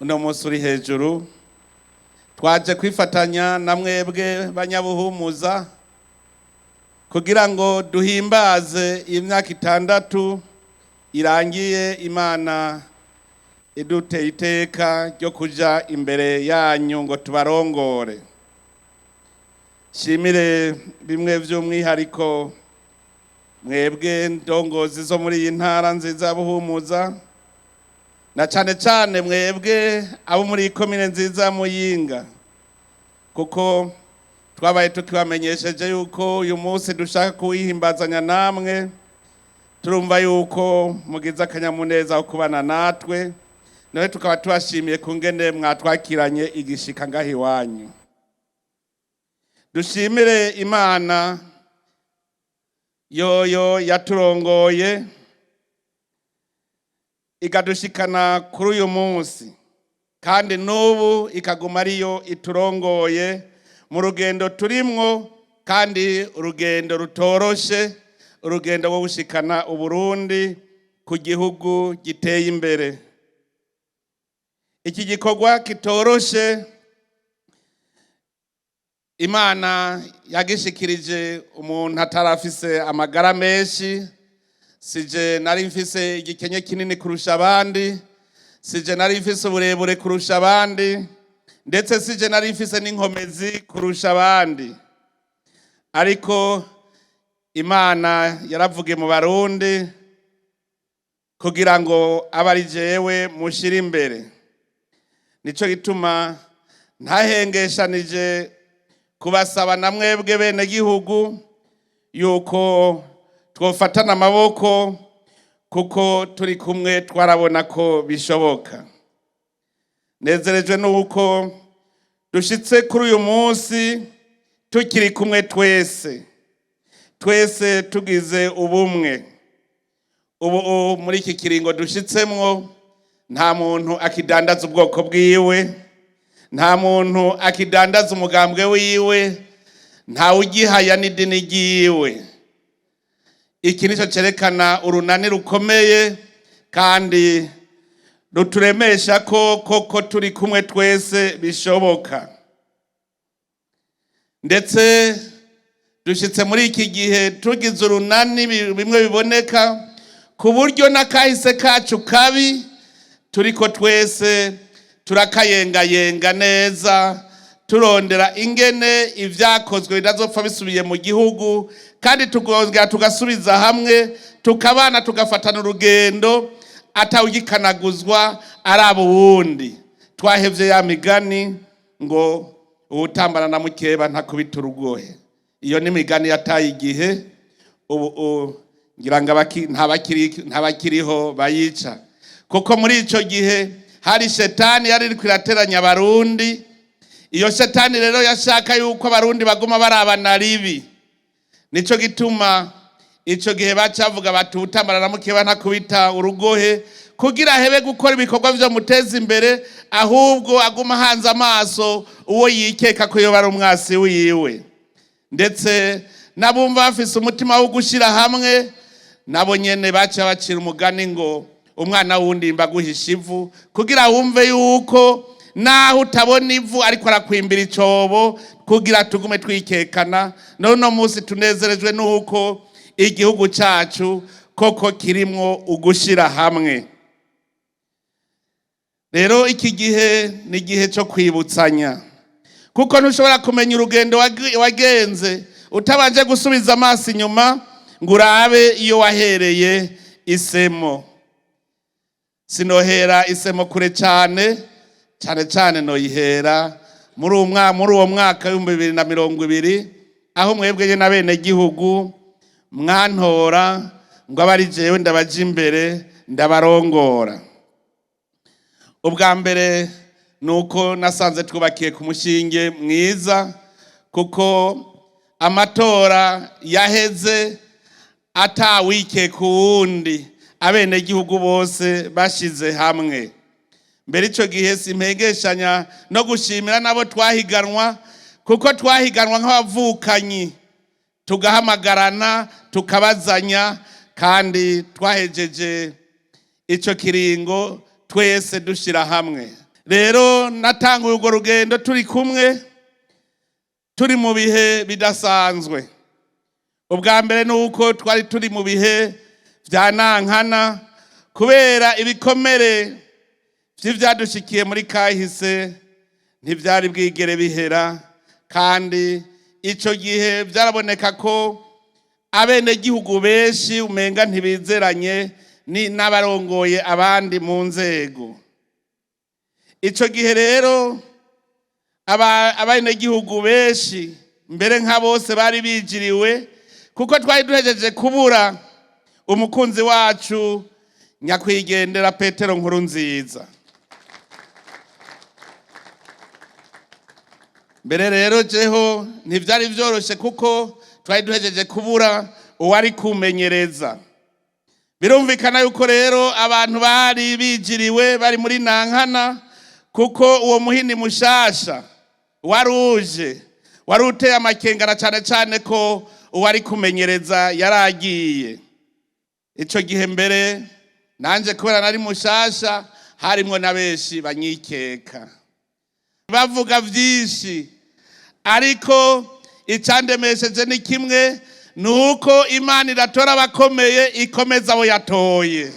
Uno munsi uri hejuru, twaje kwifatanya na mwebwe Banyabuhumuza kugira ngo duhimbaze imyaka 6 irangiye Imana iduteye iteka ryo kuja imbere yanyu ngo tubarongore. Shimire bimwe by'umwihariko mwebwe ndongozi zo muri iyi ntara nziza ya Buhumuza, na cane cane mwebwe abo muri iyi komine nziza ya Muyinga, kuko twabaye tukibamenyesheje yuko uyu munsi dushaka kuwihimbazanya namwe. Turumva yuko mugize akanyamuneza ko kubana natwe, nawe tukaba tubashimiye ku ngene mwatwakiranye igishika ngaho iwanyu. Dushimire Imana yoyo yaturongoye ikadushikana kuri uyu munsi, kandi n'ubu ikaguma ariyo iturongoye mu rugendo turimwo, kandi urugendo rutoroshe, urugendo rwo gushikana Uburundi ku gihugu giteye imbere. Iki gikorwa kitoroshe Imana yagishikirije umuntu atarafise amagara menshi. Sije nari mfise igikenye kinini kurusha abandi, sije nari mfise uburebure kurusha abandi, ndetse sije nari mfise n'inkomezi kurusha abandi, ariko Imana yaravuge mu Barundi kugira ngo abe ari jewe mushire imbere. Nico gituma ntahengeshanije kubasaba na mwebwe bene gihugu yuko twofatana amaboko, kuko turi kumwe twarabona ko bishoboka. Nezerejwe nuko dushitse kuri uyu munsi tukiri kumwe twese, twese tugize ubumwe. Ubu muri iki kiringo dushitsemwo, nta muntu akidandaza ubwoko bwiwe, nta muntu akidandaza umugambwe wiwe, ntawe ugihaya n'idini ryiwe. Iki nicyo cyerekana urunani rukomeye kandi ruturemesha ko koko turi kumwe twese bishoboka. Ndetse dushyitse muri iki gihe tugize urunani bimwe biboneka, ku buryo n'akahise kacu kabi turiko twese turakayengayenga neza, turondera ingene ibyakozwe bidazopfa bisubiye mu gihugu, kandi tukongera tugasubiza hamwe, tukabana, tugafatana urugendo atawugikanaguzwa araba uwundi. Twahevye ya migani ngo uwutambana na mukeba ntakubita urugohe. Iyo ni imigani yataye igihe. Ubu ngira ngo ntabakiriho bayica, kuko muri ico gihe hari shetani yari iriko irateranya Abarundi. Iyo shetani rero yashaka yuko Abarundi baguma barabana ribi. Nico gituma ico gihe bacavuga bati uwutambana na mukeba ntakubita urugohe, kugira ahebe gukora ibikorwa vyo muteza imbere, ahubwo aguma ahanze amaso uwo yikeka ko yoba ari umwasi wiwe. Ndetse n'abumva bafise umutima wo gushira hamwe nabo nyene baca bacira umugani ngo umwana wundi mbaguhisha ivu, kugira wumve yuko naho utabona ivu ariko arakwimbira icobo, kugira tugume twikekana. None munsi tunezerejwe nuko igihugu cacu koko kirimwo ugushira hamwe. Rero iki gihe ni igihe cyo kwibutsanya, kuko ntushobora kumenya urugendo wagenze utabanje gusubiza amaso inyuma ngo urabe iyo wahereye isemo. Sinohera isemo kure cyane cyane cyane, noyihera muri uwo mwaka w'2020, aho mwebwe nyene abenegihugu mwantora ngo abe ari jewe ndabaja imbere ndabarongora. Ubwa mbere ni uko nasanze twubakiye ku mushinge mwiza, kuko amatora yaheze atawikeka uwundi, abenegihugu bose bashize hamwe. Mbere ico gihe simpengeshanya no gushimira n'abo twahiganwa, kuko twahiganwa nk'abavukanyi, tugahamagarana, tukabazanya, kandi twahejeje ico kiringo twese dushira hamwe. Rero natanguye urwo rugendo turi kumwe, turi mu bihe bidasanzwe. Ubwa mbere ni uko twari turi mu bihe vya nankana kubera ibikomere vy'ivyadushikiye muri kahise ntivyari bwigere bihera, kandi ico gihe vyaraboneka ko abenegihugu benshi umenga ntibizeranye ni n'abarongoye abandi mu nzego. Ico gihe rero abenegihugu benshi mbere nka bose bari bijiriwe, kuko twari duhejeje kubura umukunzi wacu nyakwigendera Petero Nkurunziza. Mbere rero jeho ntivyari vyoroshe kuko twari duhejeje kubura uwari kumenyereza. Birumvikana yuko rero abantu bari bijiriwe bari muri nankana, kuko uwo muhini mushasha waruje wari uteye amakengana, cane cane ko uwari kumenyereza yaragiye. Ico gihe mbere nanje kubera nari mushasha harimwo na benshi banyikeka, bavuga vyinshi, ariko icandemesheje ni kimwe, nuko Imana iratora abakomeye ikomeza abo yatoye.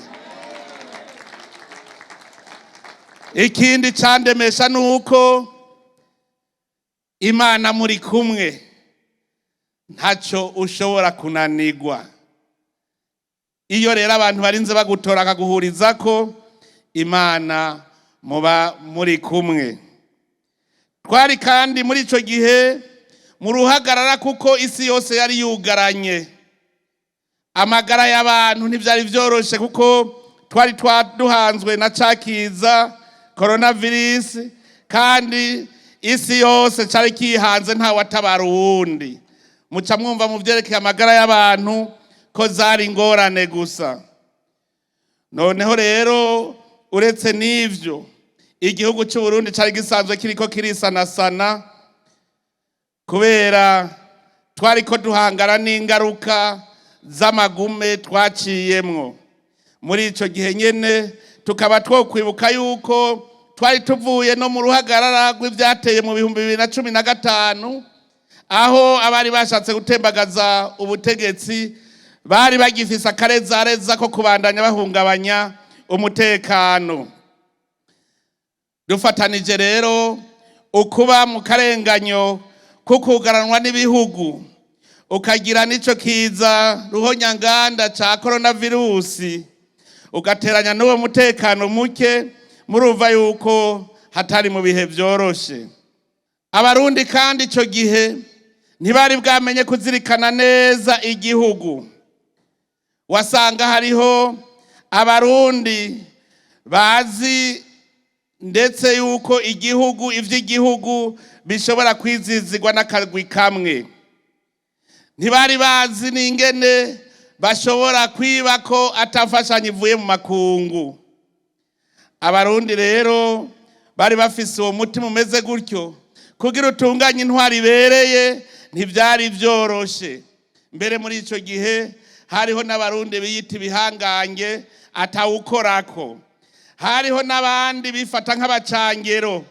Ikindi candemesha nuko Imana muri kumwe ntaco ushobora kunanirwa. Iyo rero abantu barinze bagutora akaguhurizako, Imana muba muri kumwe. Twari kandi muri ico gihe mu ruhagarara kuko isi yose yari yugaranye. Amagara y'abantu ntivyari vyoroshe kuko twari twaduhanzwe na cakiza coronavirus, kandi isi yose cari kihanze nta watabara uwundi. Muca mwumva mu vyerekeye amagara y'abantu ko zari ingorane gusa. Noneho rero uretse n'ivyo, igihugu c'u Burundi cari gisanzwe kiriko kirisanasana kubera twariko duhangana n'ingaruka z'amagume twaciyemwo. Muri ico gihe nyene tukaba twokwibuka yuko twari tuvuye no mu ruhagarara rw'ivyateye mu 2015, aho abari bashatse gutembagaza ubutegetsi bari bagifise akarezareza ko kubandanya bahungabanya umutekano. Dufatanije rero ukuba mu karenganyo kukugaranwa n'ibihugu, ukagira n'ico kiza ruhonyanganda ca coronavirusi, ugateranya n'uwo mutekano muke, murumva yuko hatari mu bihe vyoroshe. Abarundi kandi ico gihe ntibari bwamenye kuzirikana neza igihugu. Wasanga hariho abarundi bazi ndetse yuko igihugu ivy'igihugu bishobora kwizizigwa n'akagwi kamwe. Ntibari bazi n'ingene bashobora kwiba ko atafashanyo ivuye mu makungu. Abarundi rero bari bafise uwo mutima umeze gutyo, kugira utunganye intwari ibereye ntivyari vyoroshe. Mbere muri ico gihe hariho n'abarundi biyita ibihangange atawukorako, hariho n'abandi bifata nk'abacangero,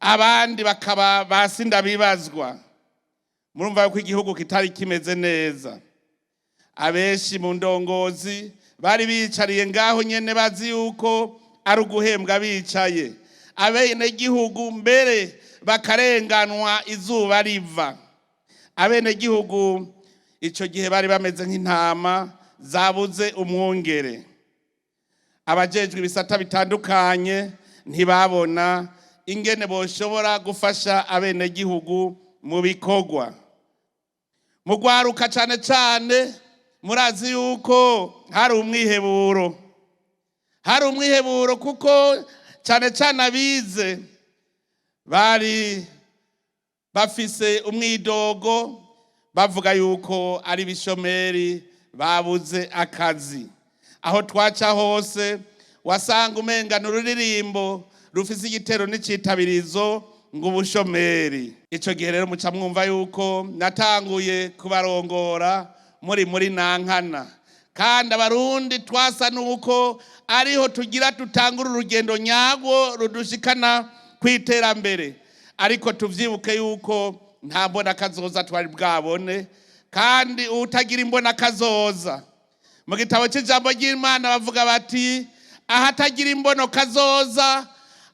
abandi bakaba basindabibazwa. Murumva yuko igihugu kitari kimeze neza. Abenshi mu ndongozi bari bicariye ngaho nyene bazi yuko ari uguhembwa bicaye. Abenegihugu mbere bakarenganwa izuba riva. Abenegihugu ico gihe bari bameze nk'intama zabuze umwungere. Abajejwe ibisata bitandukanye ntibabona ingene boshobora gufasha abenegihugu mu bikorwa. Mu rwaruka cane cane murazi yuko hari umwiheburo. Hari umwiheburo kuko cane cane abize bari bafise umwidogo, bavuga yuko ari bishomeri babuze akazi. Aho twaca hose wasanga umenga n'ururirimbo rufise igitero n'icitabirizo ngo ubushomeri. Ico gihe rero muca mwumva yuko natanguye kubarongora muri nankana, Kandi Abarundi twasa nuko ariho tugira tutangura urugendo nyarwo rudushikana ku iterambere. Ariko tuvyibuke yuko nta mbona kazoza twari bwabone, kandi utagira imbona kazoza, mu gitabo cy'ijambo ry'Imana bavuga bati: "Ahatagira imbono kazoza,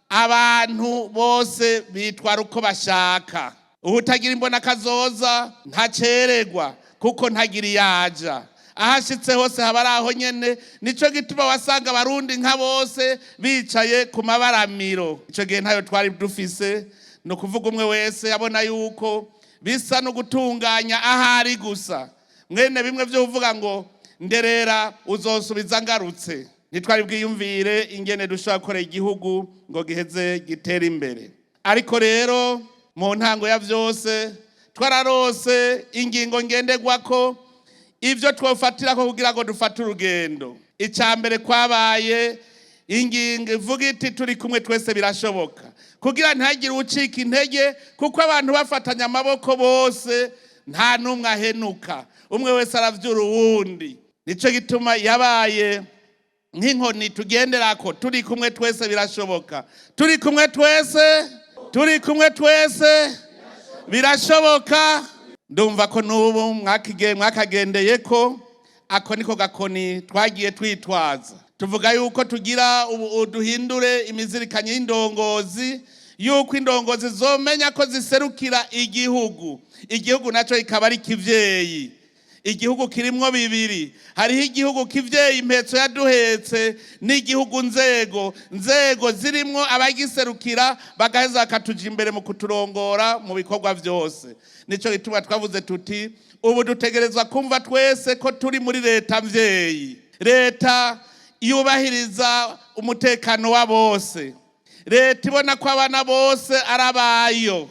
abantu bose bitwara uko bashaka." Utagira imbona kazoza ntacererwa, kuko ntagira iyaja, ahashitse hose haba ari aho nyene. Nico gituma wasanga Abarundi nka bose bicaye ku mabaramiro. Ico gihe ntayo twari dufise. Ni ukuvuga umwe wese abona yuko bisa no gutunganya ahari gusa, mwene bimwe vyo kuvuga ngo nderera uzonsubiza ngarutse. Ntitwari bwiyumvire ingene dushobora gukora igihugu ngo giheze gitere imbere. Ariko rero mu ntango ya vyose twararose ingingo ngenderwako, ivyo twofatirako kugira ngo dufate urugendo. Icya mbere kwabaye ingingo ivuga iti: "Turi kumwe twese birashoboka", kugira ntihagire ucika intege, kuko abantu bafatanya amaboko bose nta n'umwe ahenuka, umwe wese aravyura uwundi. Nico gituma yabaye nk'inkoni tugenderako: turi kumwe twese birashoboka, turi kumwe twese, turi kumwe twese birashoboka. Ndumva ko n'ubu mwakagendeye ko ako niko gakoni twagiye twitwaza, tuvuga yuko tugira ubu duhindure imizirikanye y'indongozi, yuko indongozi zomenya ko ziserukira igihugu, igihugu nacyo kikaba ari kivyeyi. Igihugu kirimwo bibiri: hariho igihugu kivyeyi, impetso yaduhetse, n'igihugu nzego, nzego zirimwo abagiserukira, bagaheza bakatuja imbere mu kuturongora mu bikorwa vyose. Nico gituma twavuze tuti: ubu dutegerezwa kumva twese ko turi muri leta mvyeyi, leta yubahiriza umutekano wa bose, leta ibona ko abana bose ari abayo,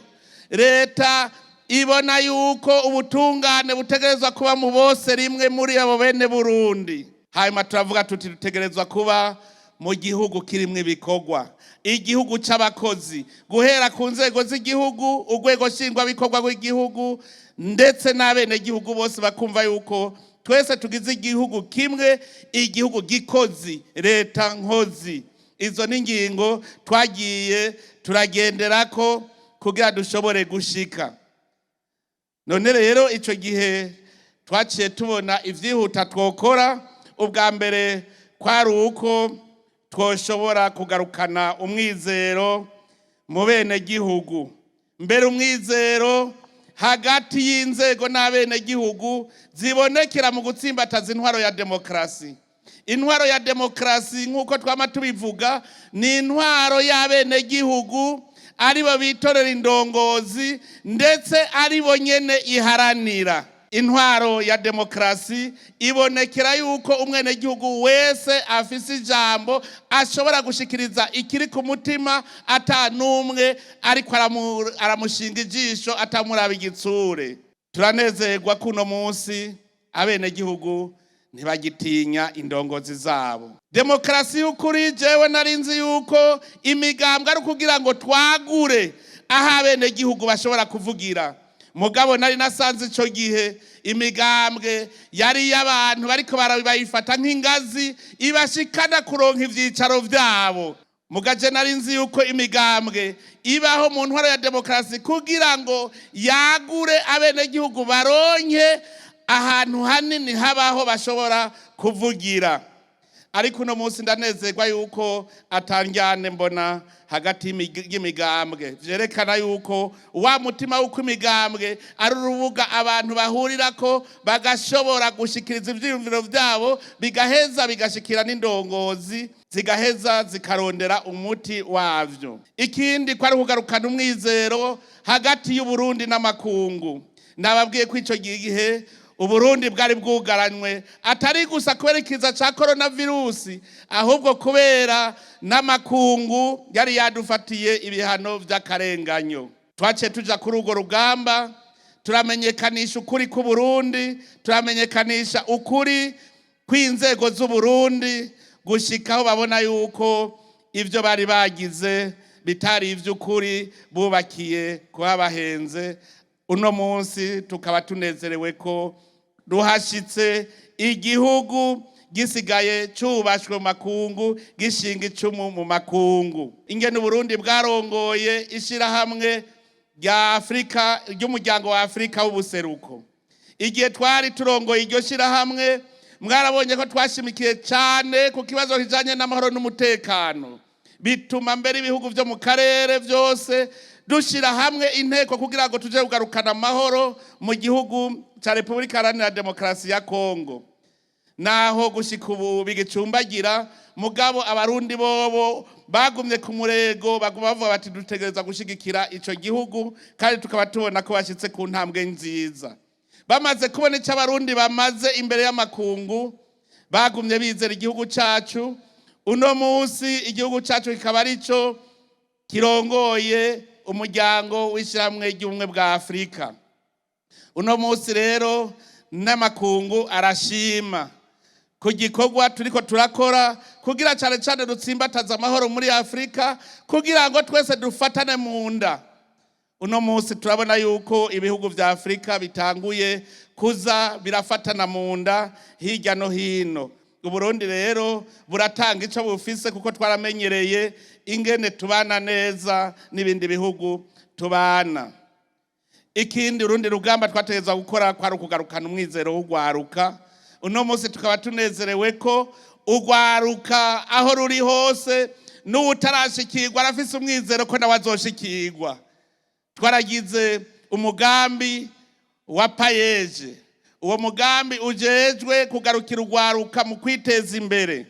leta ibona yuko ubutungane butegerezwa kuba mu bose rimwe muri abo bene Burundi. Hanyuma turavuga tuti: dutegerezwa kuba mu gihugu kirimwo ibikorwa, igihugu c'abakozi, guhera ku nzego z'igihugu, urwego nshingwabikorwa rw'igihugu, ndetse n'abenegihugu bose bakumva yuko twese tugize igihugu kimwe, igihugu gikozi, leta nkozi. Izo ni ingingo twagiye turagenderako kugira dushobore gushika. None rero ico gihe twaciye tubona ivyihuta twokora. Ubwa mbere kwari uko twoshobora kugarukana umwizero mu benegihugu, mbere umwizero hagati y'inzego n'abenegihugu zibonekera mu gutsimbataza intwaro ya demokarasi. Intwaro ya demokarasi, nk'uko twama tubivuga, ni intwaro y'abenegihugu, aribo bitorera indongozi, ndetse aribo nyene iharanira. Intwaro ya demokarasi ibonekera yuko umwenegihugu wese afise ijambo, ashobora gushikiriza ikiri ku mutima, ata n'umwe ariko aramushinga ijisho, atamuraba igitsure. Turanezerwa ko uno munsi abenegihugu ntibagitinya indongozi zabo. Demokarasi y'ukuri, jewe nari nzi yuko imigambwe ari ukugira ngo twagure aho abenegihugu bashobora kuvugira. Mugabo nari nasanze ico gihe imigambwe yari iy'abantu bariko bayifata nk'ingazi ibashikana kuronka ivyicaro vyabo. Mugaje nari nzi yuko imigambwe ibaho mu ntwaro ya demokarasi kugira ngo yagure abenegihugu, baronke ahantu hanini habaho bashobora kuvugira. Ariko uno munsi ndanezerwa yuko atanjyane mbona hagati y'imigambwe, vyerekana yuko wa mutima w'uko imigambwe ari urubuga abantu bahurirako, bagashobora gushikiriza ivyiyumviro vyabo, bigaheza bigashikira n'indongozi, zigaheza zikarondera umuti wavyo. Ikindi ko ari kugarukana umwizero hagati y'Uburundi n'amakungu. Nababwiye ko ico gihe Uburundi bwari bwugaranywe, atari gusa kubera ikiza ca coronavirusi, ahubwo kubera n'amakungu yari yadufatiye ibihano vy'akarenganyo. Twaciye tuja kuri urwo rugamba, turamenyekanisha ukuri k'Uburundi, turamenyekanisha ukuri kw'inzego z'Uburundi, gushikaho babona yuko ivyo bari bagize bitari ivy'ukuri, bubakiye kuba bahenze. Uno munsi tukaba tunezerewe ko Ruhashitse igihugu gisigaye cubashwe mu makungu, gishinga icumu mu makungu. Ingene Uburundi bwarongoye ishirahamwe rya Afurika, ry'Umuryango wa Afurika w'Ubuseruko. Igihe twari turongoye iryo shirahamwe, mwarabonye ko twashimikiye cyane ku kibazo kijanye n'amahoro n'umutekano, bituma mbere ibihugu vyo mu karere vyose dushira hamwe inteko kugira ngo tuje kugarukana amahoro mu gihugu ca Repubulika Iharanira Demokarasi ya Kongo. Naho gushika ubu bigicumbagira, mugabo Abarundi bobo bagumye ku murego, baguma bavuga bati: "Dutegereza gushigikira ico gihugu." Kandi tukaba tubona ko bashitse ku ntambwe nziza. Bamaze kubona ico Abarundi bamaze imbere y'amakungu, bagumye bizera igihugu cacu. Uno munsi igihugu cacu kikaba arico kirongoye umuryango w'Ishyirahamwe ry'Ubumwe bwa Afurika. Uno munsi rero n'amakungu arashima ku gikorwa turiko turakora kugira cane cane dutsimbataze amahoro muri Afurika, kugira ngo twese dufatane mu nda. Uno munsi turabona yuko ibihugu vya Afurika bitanguye kuza birafatana mu nda hirya no hino. Uburundi rero buratanga ico bufise, kuko twaramenyereye ingene tubana neza n'ibindi bihugu tubana. Ikindi, urundi rugamba twategerezwa gukora kwari ukugarukana umwizero w'urwaruka. Uno munsi tukaba tunezerewe ko urwaruka aho ruri hose, n'uwutarashikirwa arafise umwizero ko nawe azoshikirwa. Twaragize umugambi wa PAEEJ. Uwo mugambi ujejwe kugarukira urwaruka mu kwiteza imbere.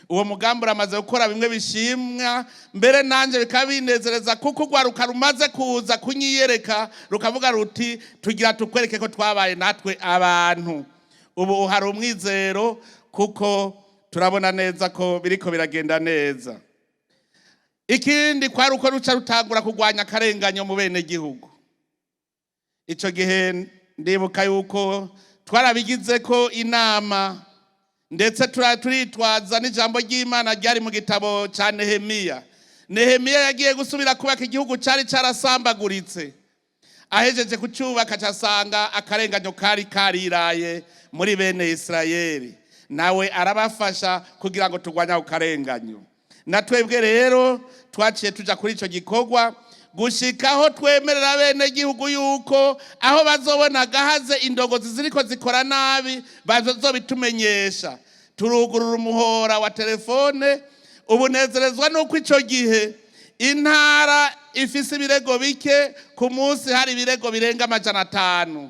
Uwo mugambi uramaze gukora bimwe bishimwa, mbere nanjye bikaba binezereza, kuko urwaruka rumaze kuza kunyiyereka, rukavuga ruti: "Tugira tukwereke ko twabaye natwe abantu." Ubu hari umwizero, kuko turabona neza ko biriko biragenda neza. Ikindi kwari uko ruca rutangura kurwanya akarenganyo mu bene gihugu. Ico gihe ndibuka yuko twarabigize ko inama, ndetse turitwaza n'ijambo ry'Imana ryari mu gitabo ca Nehemiya. Nehemiya yagiye gusubira kubaka igihugu cari carasambaguritse. Ahejeje kucyubaka, acasanga akarenganyo kari kariraye muri bene Isirayeli. Nawe arabafasha kugira ngo turwanye ako karenganyo. Na twebwe rero twaciye tuja kuri ico gikorwa, gushikaho twemerera bene gihugu yuko aho bazobona gahaze, indongozi ziriko zikora nabi, bazobitumenyesha. Turugurura umuhora wa telefone. Ubunezerezwa nuko ico gihe intara ifise ibirego bike, ku munsi hari ibirego birenga 500,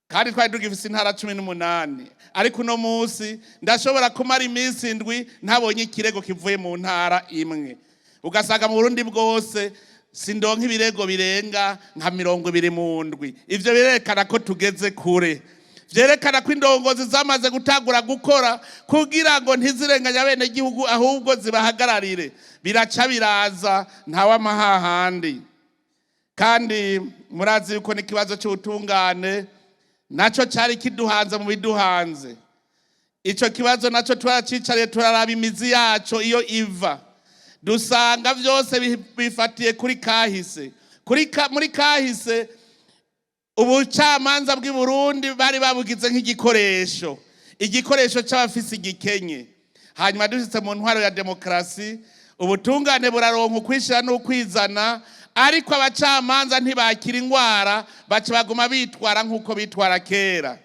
kandi twari tugifise intara 18. Ariko uno munsi ndashobora kumara iminsi 7 ntabonye ikirego kivuye mu ntara imwe. Ugasanga mu Burundi bwose sindonka ibirego birenga nka 20 mu ndwi. Ivyo birerekana ko tugeze kure, vyerekana ko indongozi zamaze gutangura gukora kugira ngo ntizirenganye abenegihugu, ahubwo zibahagararire. Biraca biraza ntawe amahahandi. Kandi murazi yuko n'ikibazo c'ubutungane naco cari kiduhanze mu biduhanze. Ico kibazo naco twaracicariye, turaraba imizi yaco iyo iva, dusanga vyose bifatiye kuri kahise. Muri kahise, ubucamanza bw'i Burundi bari babugize nk'igikoresho, igikoresho c'abafise igikenye. Hanyuma dushitse mu ntwaro ya demokarasi, ubutungane buraronka ukwishira n'ukwizana, ariko abacamanza ntibakira ingwara, baca baguma bitwara nk'uko bitwara kera.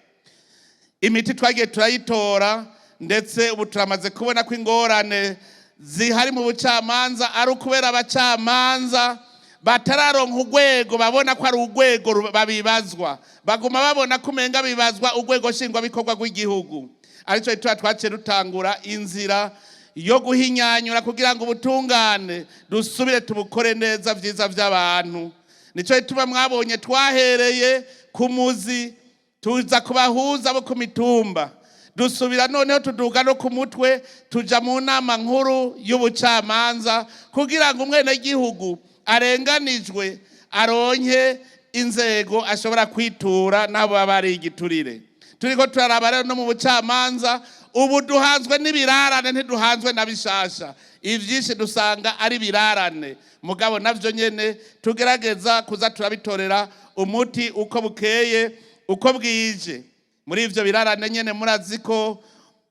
Imiti twagiye turayitora, ndetse ubu turamaze kubona ko ingorane zihari mu bucamanza ari ukubera abacamanza batararonka urwego babona ko ari urwego babibazwa. Baguma babona ko umenga bibazwa urwego nshingwabikorwa rw'igihugu. Aricyo gituma twaciye dutangura inzira yo guhinyanyura kugira ngo ubutungane dusubire tubukore neza vyiza vy'abantu. Nico gituma mwabonye twahereye ku muzi, tuza kubahuza bo ku mitumba, dusubira noneho tuduga no ku mutwe, tuja mu nama nkuru y'ubucamanza, kugira ngo umwenegihugu arenganijwe aronke inzego ashobora kwitura n'abo baba ari igiturire. Turiko turaraba rero no mu bucamanza, ubu duhanzwe n'ibirarane, ntiduhanzwe na bishasha. Ivyinshi dusanga ari birarane, mugabo navyo nyene tugerageza kuza turabitorera umuti uko bukeye uko bwije. Muri ivyo birarane nyene, murazi ko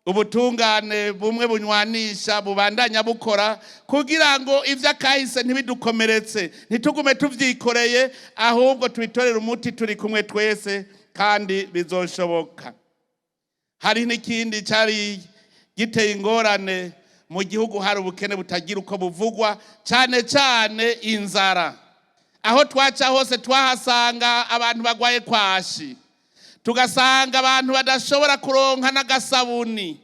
ubutungane bumwe bunywanisha bubandanya bukora kugira ngo ivy'akahise ntibidukomeretse, ntitugume tuvyikoreye, ahubwo tubitorere umuti turi kumwe twese, kandi bizoshoboka. Hari n'ikindi cari giteye ingorane mu gihugu: hari ubukene butagira uko buvugwa, cane cane inzara. Aho twaca hose twahasanga abantu bagwaye kwashi, tugasanga abantu badashobora kuronka n'agasabuni.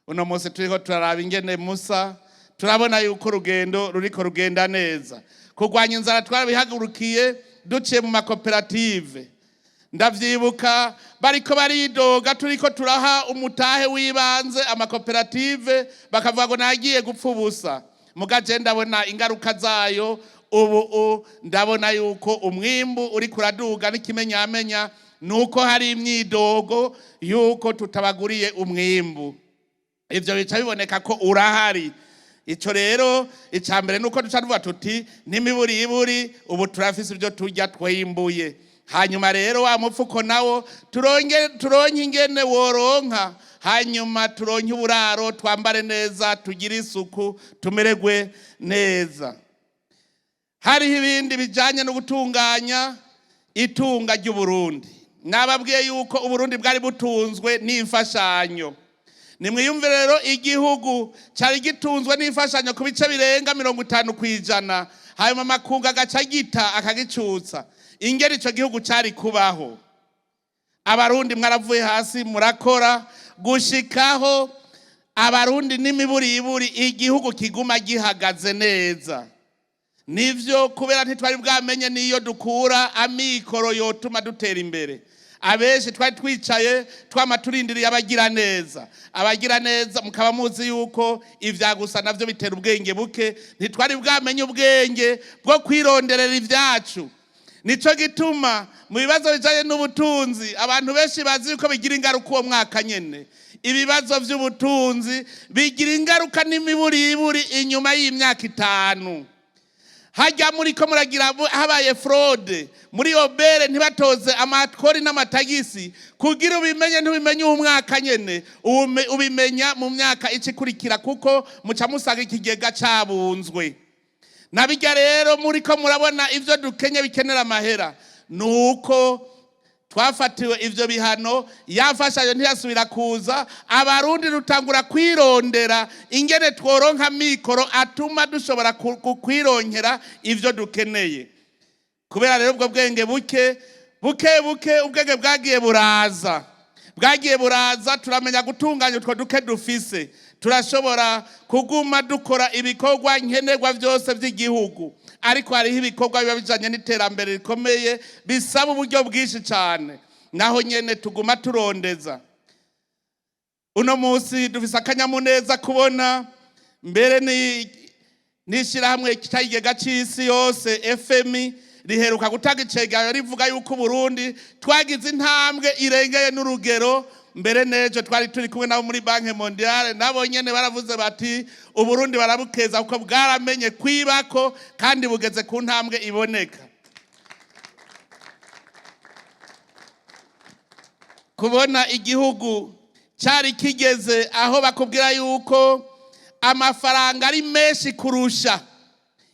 Uno munsi turiko turaraba ingene musa, turabona yuko urugendo ruriko rugenda neza. Kurwanya inzara twarabihagurukiye duciye mu makoperative. Ndavyibuka bariko baridoga turiko turaha umutahe w'ibanze amakoperative, bakavuga ngo nagiye gupfa ubusa. Muga je ndabona ingaruka zayo ubu. Ndabona yuko umwimbu uriko uraduga, n'ikimenyamenya nuko hari imyidogo yuko tutabaguriye umwimbu. Ivyo bica biboneka ko urahari. Ico rero, ica mbere nuko duca tuvuga tuti n'imiburiburi ubu turafise ibyo turya twimbuye. Hanyuma rero wa mupfuko nawo turonge, turonke ingene woronka, hanyuma turonke uburaro, twambare neza, tugire isuku, tumererwe neza. Hariho ibindi bijanye no gutunganya itunga ry'Uburundi. Nababwiye yuko Uburundi bwari butunzwe n'imfashanyo. Nimwiyumve rero, igihugu cyari gitunzwe n'imfashanyo ku bice birenga 50%, hanyuma amakungu agaca agita akagicutsa, ingeri ico gihugu cyari kubaho. Abarundi mwaravuye hasi murakora gushikaho abarundi n'imiburiburi igihugu kiguma gihagaze neza. Nivyo, kubera ntitwari bwamenye niyo dukura amikoro yotuma dutera imbere. Abenshi twari twicaye twama turindiriye abagira neza. Abagira neza mukaba muzi yuko ivya gusa navyo bitera ubwenge buke. Ntitwari bwamenye ubwenge bwo kwironderera ivyacu. Nico gituma mu bibazo bijanye n'ubutunzi abantu benshi bazi yuko bigira ingaruka uwo mwaka nyene. Ibibazo vy'ubutunzi bigira ingaruka n'imiburiburi inyuma y'imyaka 5. Hajya muri ko muragira habaye fraude muri OBR, ntibatoze amakori n'amatagisi, kugira ubimenye ntubimenye uwo mwaka nyene, ubimenya mu myaka ikurikira, kuko muca musanga ikigega cabunzwe. Nabijya rero muri ko murabona ivyo dukenye bikenera amahera, nuko twafatiwe ivyo bihano, yafashayo ntiyasubira kuza. Abarundi rutangura kwirondera ingene tworonka mikoro atuma dushobora kwironkera ivyo dukeneye. Kubera rero ubwo bwenge buke, buke buke ubwenge bwagiye buraza, bwagiye buraza, turamenya gutunganya utwo duke dufise, turashobora kuguma dukora ibikorwa nkenerwa byose by'igihugu. Ariko hariho ibikorwa biba bijanye n'iterambere rikomeye bisaba uburyo bwinshi cyane, naho nyene tuguma turondeza. Uno munsi dufise akanyamuneza kubona mbere ni n'ishyirahamwe cy'ikigega cy'isi yose FMI riheruka gutanga icegeranyo rivuga yuko Uburundi twagize intambwe irengeye n'urugero. Mbere n'ejo twari turi kumwe nabo muri Banque Mondiale, nabo nyene baravuze bati Uburundi barabukeza kuko bwaramenye kwibako kandi bugeze ku ntambwe iboneka. Kubona igihugu cyari kigeze aho bakubwira yuko amafaranga ari menshi kurusha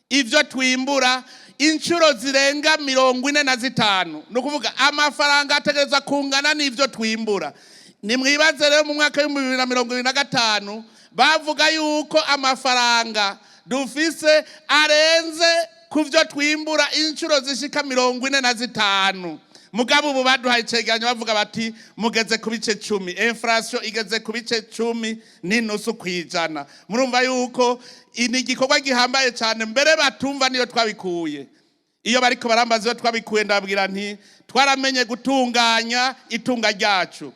ivyo twimbura inshuro zirenga 45, ni ukuvuga amafaranga ategerezwa kungana n'ivyo twimbura. Nimwibaze rero, mu mwaka w'2025 bavuga yuko amafaranga dufise arenze ku vyo twimbura inshuro zishika 45. Mugabo ubu baduhaye icegeranyo bavuga bati mugeze ku bice 10, inflation igeze ku bice 10.5%. Murumva yuko ni igikorwa gihambaye cyane. Mbere batumva niyo twabikuye. Iyo bariko barambaza iyo twabikuye, ndababwira nti twaramenye gutunganya itunga ryacu.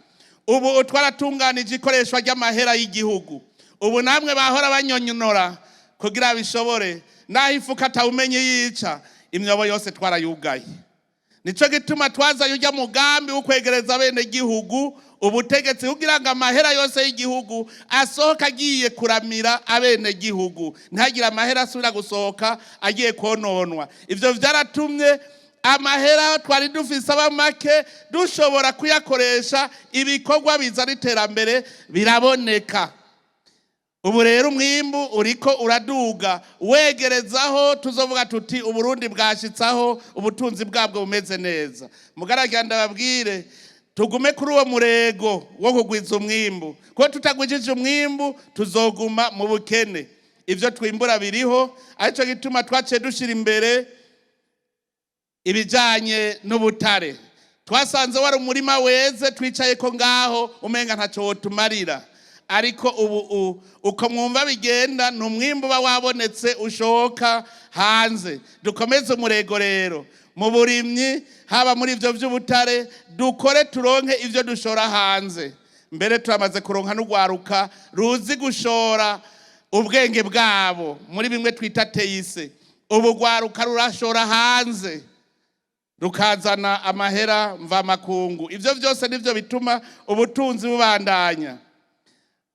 Ubu twaratunganije ikoreshwa ry'amahera y'igihugu. Ubu namwe bahora banyonyonora kugira bishobore, naho ifuka atawumenye yica, imyobo yose twarayugaye. Nico gituma twazaye ujya mugambi wo kwegereza bene gihugu ubutegetsi, kugira ngo amahera yose y'igihugu asohoka agiye kuramira abene gihugu, ntagire amahera asubira gusohoka agiye kononwa. Ivyo vyaratumye Amahera twari dufise aba make, dushobora kuyakoresha ibikorwa bizana iterambere, biraboneka. Ubu rero umwimbu uriko uraduga, wegerezaho tuzovuga tuti Uburundi bwashitsaho ubutunzi bwabwo bumeze neza. Mugaragira ndababwire, tugume kuri uwo murego wo kugwiza umwimbu, kuko tutagwijije umwimbu tuzoguma mu bukene. Ivyo twimbura biriho, arico gituma twaciye dushira imbere ibijanye n'ubutare. Twasanze wari umurima weze, twicaye ko ngaho umenga ntaco wotumarira, ariko ubu uko mwumva bigenda ni umwimbu uba wabonetse ushoka hanze. Dukomeze umurego rero mu burimyi, haba muri ivyo vy'ubutare, dukore turonke ivyo dushora hanze. Mbere turamaze kuronka n'urwaruka ruzi gushora ubwenge bwabo muri bimwe twita teyise. Ubu rwaruka rurashora hanze, rukazana amahera mvamakungu. Ivyo vyose nivyo bituma ubutunzi bubandanya.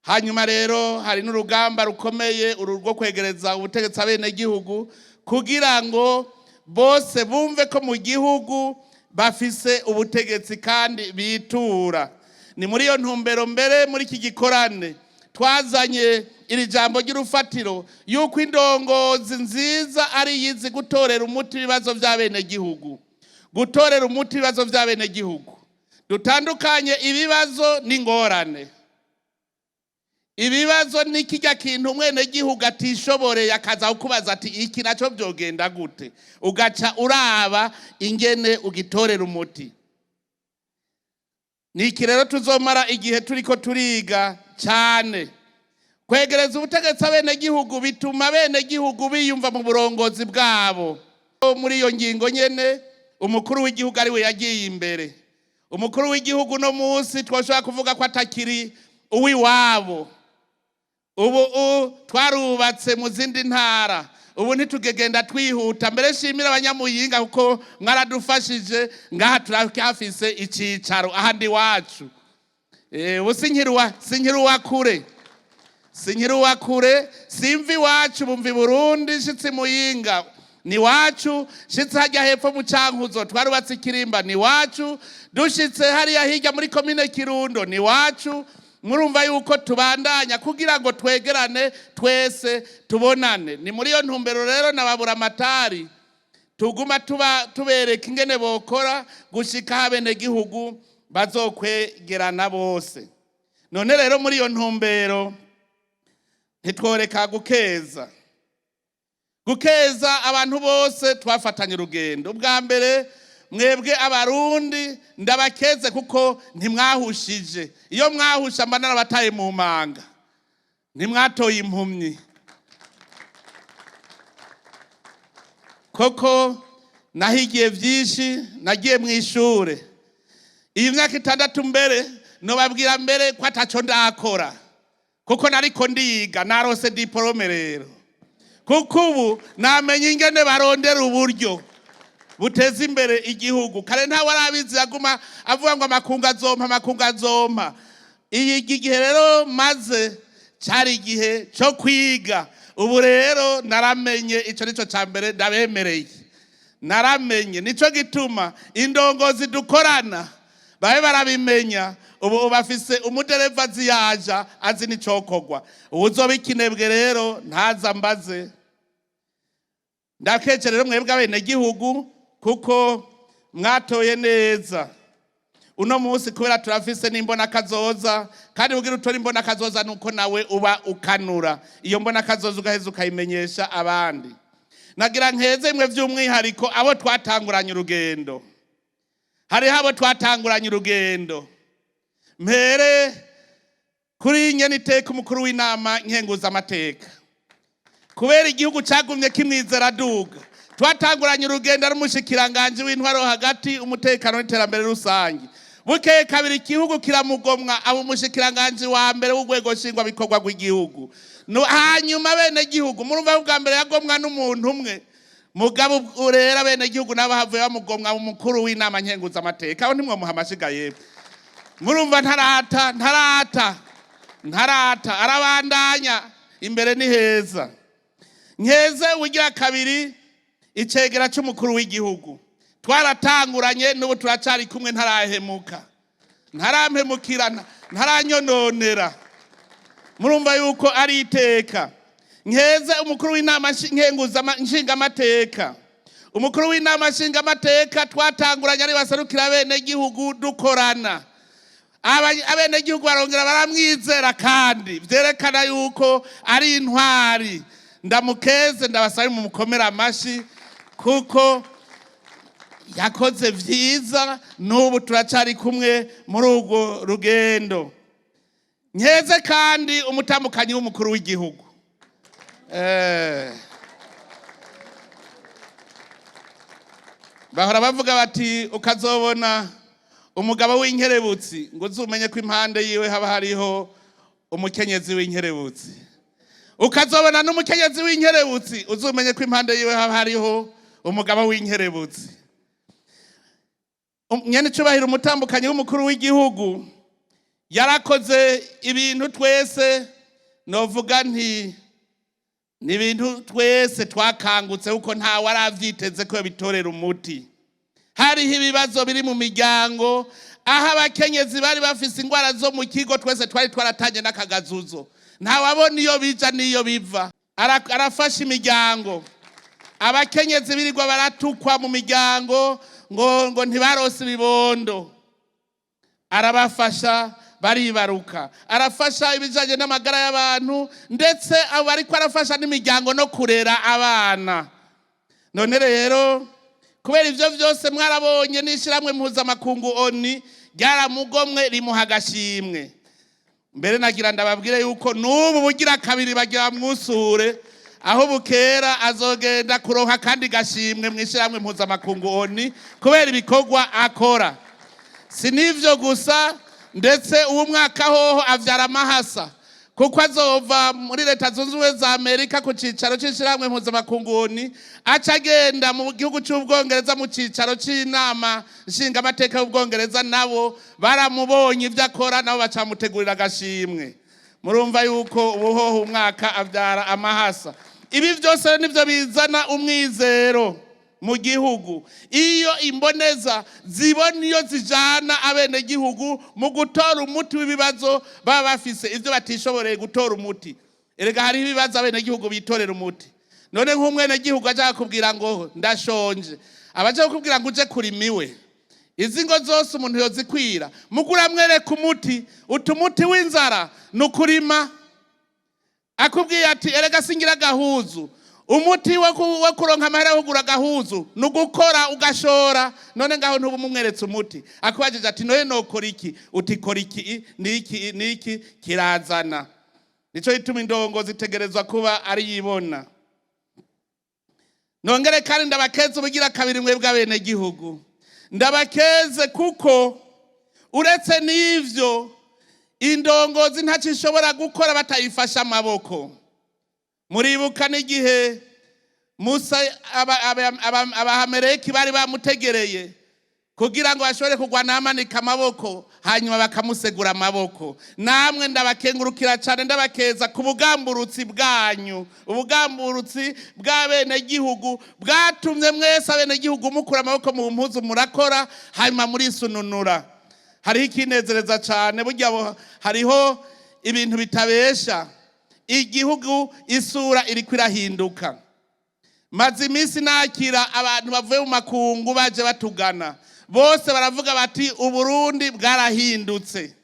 Hanyuma rero hari n'urugamba rukomeye uru rwo kwegereza ubutegetsi abenegihugu, kugira ngo bose bumve ko mu gihugu bafise ubutegetsi kandi bitura. Ni muri iyo ntumbero mbere muri iki gikorane twazanye iri jambo ry'urufatiro yuko indongozi nziza ari iyizi gutorera umuti ibibazo by'abenegihugu. Gutorera umuti ibibazo by'abenegihugu, dutandukanye ibibazo n'ingorane. Ibibazo ni kijya kintu umwenegihugu atishoboreye, akaza kukubaza ati iki nacyo byogenda gute, ugaca uraba ingene ugitorera umuti. Ni iki rero tuzomara igihe turiko turiga cyane. Kwegereza ubutegetsi abenegihugu bituma abenegihugu biyumva mu burongozi bwabo. Muri iyo ngingo nyene, umukuru w'igihugu ariwe yagiye imbere. Umukuru w'igihugu no munsi twoshobora kuvuga ko atakiri uw'iwabo. Ubu twarubatse mu zindi ntara, ubu ntitugegenda twihuta. Mbere shimira abanyamuyinga kuko mwaradufashije, ngaha turacyafise icicaro ahandi iwacu. Ubu sinkiri uwa kure, sinkiri uwa kure, simva iwacu, bumva i Burundi. Nshitse Muyinga ni wacu, nshitse hajya hepfo mu Cankuzo twarubatse ikirimba ni wacu, dushitse hariya hirya muri komine Kirundo ni wacu. Murumva yuko tubandanya kugira ngo twegerane twese tubonane. Ni muri iyo ntumbero rero nababura amatari tuguma tuba tubereka ingene bokora gushika abenegihugu bazokwegerana bose. None rero muri iyo ntumbero ntitworeka gukeza, gukeza abantu bose twafatanye urugendo. Ubwa mbere mwebwe Abarundi ndabakeze kuko ntimwahushije. Iyo mwahusha mba narabataye mu manga. Ntimwatoye impumyi koko. Nahigiye byinshi, nagiye mu ishure iyi myaka 6, mbere nobabwira mbere ko ataco ndakora kuko nariko ndiga. Narose diporome rero, kuko ubu namenye ingene barondera uburyo buteza imbere igihugu. Kare ntawe arabizi, yaguma avuga ngo amakungu azompa, amakungu azompa. Iyi gihe rero maze cyari igihe cyo kwiga. Ubu rero naramenye, ico nico ca mbere ndabemereye, naramenye. Nico gituma indongozi dukorana babe barabimenya. Ubu bafise umudereva azi yaja azi n'icokorwa. Uwuzoba ikinebwe rero ntaza mbaze. Ndakeje rero mwebwe abenegihugu kuko mwatoye neza uno munsi, kubera turafise n'imbona kazoza. Kandi kugira utore imbona kazoza nuko nawe uba ukanura iyo mbona kazoza, ugaheza ukayimenyesha abandi. Nagira nkeze imwe by'umwihariko abo twatanguranye urugendo. Hariho abo twatanguranye urugendo, mpere kuri nyene iteka umukuru w'inama nkenguzamateka, kubera igihugu cagumye kimwizera aduga. Twatanguranye urugendo ari umushikiranganji w'intwaro hagati, umutekano n'iterambere rusange. Bukeye kabiri igihugu kiramugomwa, aba umushikiranganji wa mbere w'urwego nshingwabikorwa rw'igihugu. Hanyuma bene gihugu murumva bwa mbere yagomwa n'umuntu umwe, mugabo rero bene gihugu nabo havuye bamugomwa umukuru w'inama nkenguzamateka. Aho ntimwomuha amashiga yepfo. Murumva ntarata, ntarata, ntarata, arabandanya, imbere ni heza. Nkeze ugira kabiri icegera c'umukuru w'igihugu. Twaratanguranye, n'ubu turacari kumwe, ntarahemuka, ntarampemukirana, ntaranyononera. Murumva yuko ari iteka. Nkeze umukuru w'inama nshingamateka. Umukuru w'inama nshingamateka twatanguranye ari baserukira abenegihugu, dukorana. Abenegihugu barongera baramwizera, kandi vyerekana yuko ari intwari. Ndamukeze, ndabasabe mu mukomere amashi, kuko yakoze vyiza, n'ubu turacari kumwe muri urwo rugendo. Nkeze kandi umutambukanyi w'umukuru w'igihugu. Bahora bavuga bati ukazobona umugabo w'inkerebutsi ngo uzumenye ko impande yiwe haba hariho umukenyezi w'inkerebutsi, ukazobona n'umukenyezi w'inkerebutsi uzumenye ko impande yiwe haba hariho umugabo w'inkerebutsi. Nyene icubahiro umutambukanyi w'umukuru w'igihugu yarakoze ibintu twese novuga nti ni ibintu twese twakangutse, kuko ntawe aravyiteze ko bitorera umuti. Hariho ibibazo biri mu miryango, aho abakenyezi bari bafise ingwara zo mu kigo, twese twari twaratanye n'akagazuzo, ntawabona iyo bija n'iyo biva. Arafasha imiryango. Abakenyezi birirwa baratukwa mu miryango ngo ntibarose ibibondo, arabafasha baribaruka. Arafasha ibijanye n'amagara y'abantu, ndetse abo ariko arafasha n'imiryango no kurera abana. None rero kubera ivyo vyose mwarabonye n'ishirahamwe mpuzamakungu ONU ryaramugomwe rimuha agashimwe. Mbere nagira ndababwire yuko n'ubu bugira kabiri bagira bamwusure, aho bukera azogenda kuronka kandi gashimwe mw'ishirahamwe mpuzamakungu ONU kubera ibikorwa akora. Si n'ivyo gusa, ndetse uwo mwaka hoho avyara amahasa, kuko azova muri Leta Zunze Ubumwe za Amerika ku cicaro c'ishirahamwe mpuzamakungu ONU, aca agenda mu gihugu c'Ubwongereza mu cicaro c'inama nshingamateka y'Ubwongereza. Nabo baramubonye ivyo akora, nabo bacamutegurira agashimwe. Murumva yuko ubuhoho umwaka avyara amahasa. Ibi vyose nivyo bizana umwizero mu gihugu, iyo imboneza zibona iyo zijana abenegihugu mu gutora umuti w'ibibazo baba bafise, ivyo batishoboreye gutora umuti. Erega hariho ibibazo abenegihugu bitorera umuti. None nk'umwenegihugu aja kukubwira ngo ndashonje, abaje kukubwira ngo uje kurima iwe? Izi ngo zose umuntu yozikwira, mugura mwereka umuti, uti umuti w'inzara ni ukurima. Akubwiye ati erega singira agahuzu, umuti wo kuronka amahera yo kugura agahuzu ni ugukora ugashora. None ngaho ntuba umumweretse umuti? Akubajije ati noye nokora iki, uti kora iki niki niki, kirazana. Nico gituma indongo zitegerezwa kuba ari yibona. Nongere kandi ndabakeze ubugira kabiri mwebwe abenegihugu, ndabakeze kuko uretse n'ivyo indongozi ntacyo ishobora gukora batayifashe amaboko. Muribuka n'igihe Musa Abahameleki bari bamutegereye kugira ngo bashobore kurwana, amanika amaboko, hanyuma bakamusegura amaboko. Namwe ndabakengurukira cyane, ndabakeza ku bugamburutsi bwanyu, ubugamburutsi bw'abenegihugu bwatumye mwese abenegihugu mukura amaboko mu mpuzu, murakora, hanyuma murisununura. Hariho ikinezereza cyane burya, hariho ibintu bitabesha. Igihugu isura iriko irahinduka. Maze iminsi nakira abantu bavuye mu makungu baje batugana, bose baravuga bati Uburundi bwarahindutse,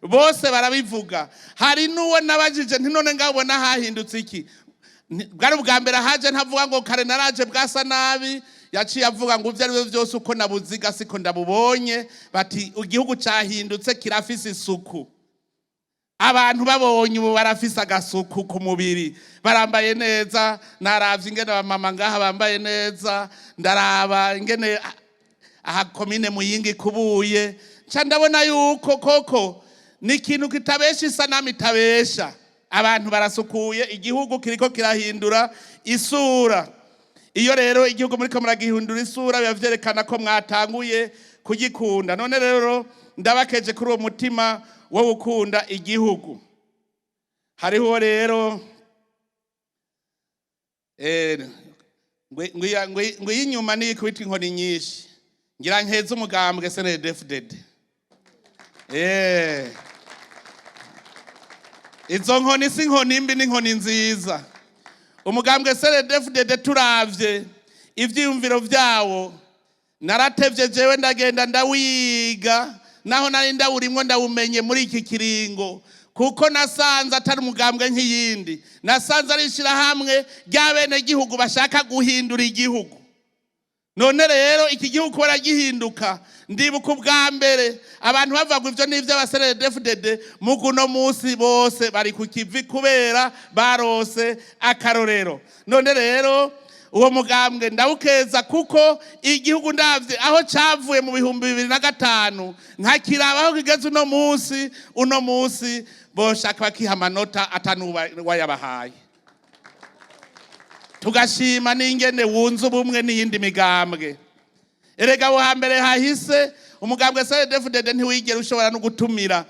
bose barabivuga. Hari n'uwo nabajije nti none ngaho ubona hahindutse iki? Bwari ubwa mbere haje, ntavuga ngo kare naraje bwasa nabi. Yaciye avuga ngo ivyo ari byo byose uko nabuziga siko ndabubonye. Bati igihugu cyahindutse, kirafise isuku. Abantu babonye ubu barafise agasuku ku mubiri, barambaye neza. Naravye ingene abamama ngaha bambaye neza, ndaraba ingene aha komine Muyinga ikubuye, nca ndabona yuko koko ni ikintu kitabesha, isanamu itabesha. Abantu barasukuye, igihugu kiriko kirahindura isura. Iyo rero igihugu muriko muragihindura isura, biba vyerekana ko mwatanguye kugikunda. None rero ndabakeje kuri uwo mutima wo gukunda igihugu. Hariho rero Ngo iy'inyuma niyo ikubita inkoni nyinshi. Ngira nkeze umugambwe CNDD-FDD. Izo nkoni si inkoni mbi, ni inkoni nziza. Umugambwe CNDD-FDD, turavye ivyiyumviro vyawo, naratevye jewe ndagenda ndawiga, naho nari ndawurimwo ndawumenye muri iki kiringo, kuko nasanze atari umugambwe nk'iyindi. Nasanze ari ishirahamwe ry'abenegihugu bashaka guhindura igihugu. None rero iki gihugu kubera gihinduka, ndibuka ubwa mbere abantu bavuga ngo ivyo ni ivy'aba CNDD-FDD, muguno munsi bose bari ku kivi kubera barose akarorero. None rero uwo mugambwe ndawukeza, kuko igihugu ndavye aho cavuye mu 2005 nkakiraba aho kigeze uno munsi, uno munsi boshaka bakiha amanota atanuwayabahaye. Tugashima n'ingene wunze ubumwe n'iyindi migambwe. Erega aho hambere hahise umugambwe CNDD-FDD ntiwigera ushobora no gutumira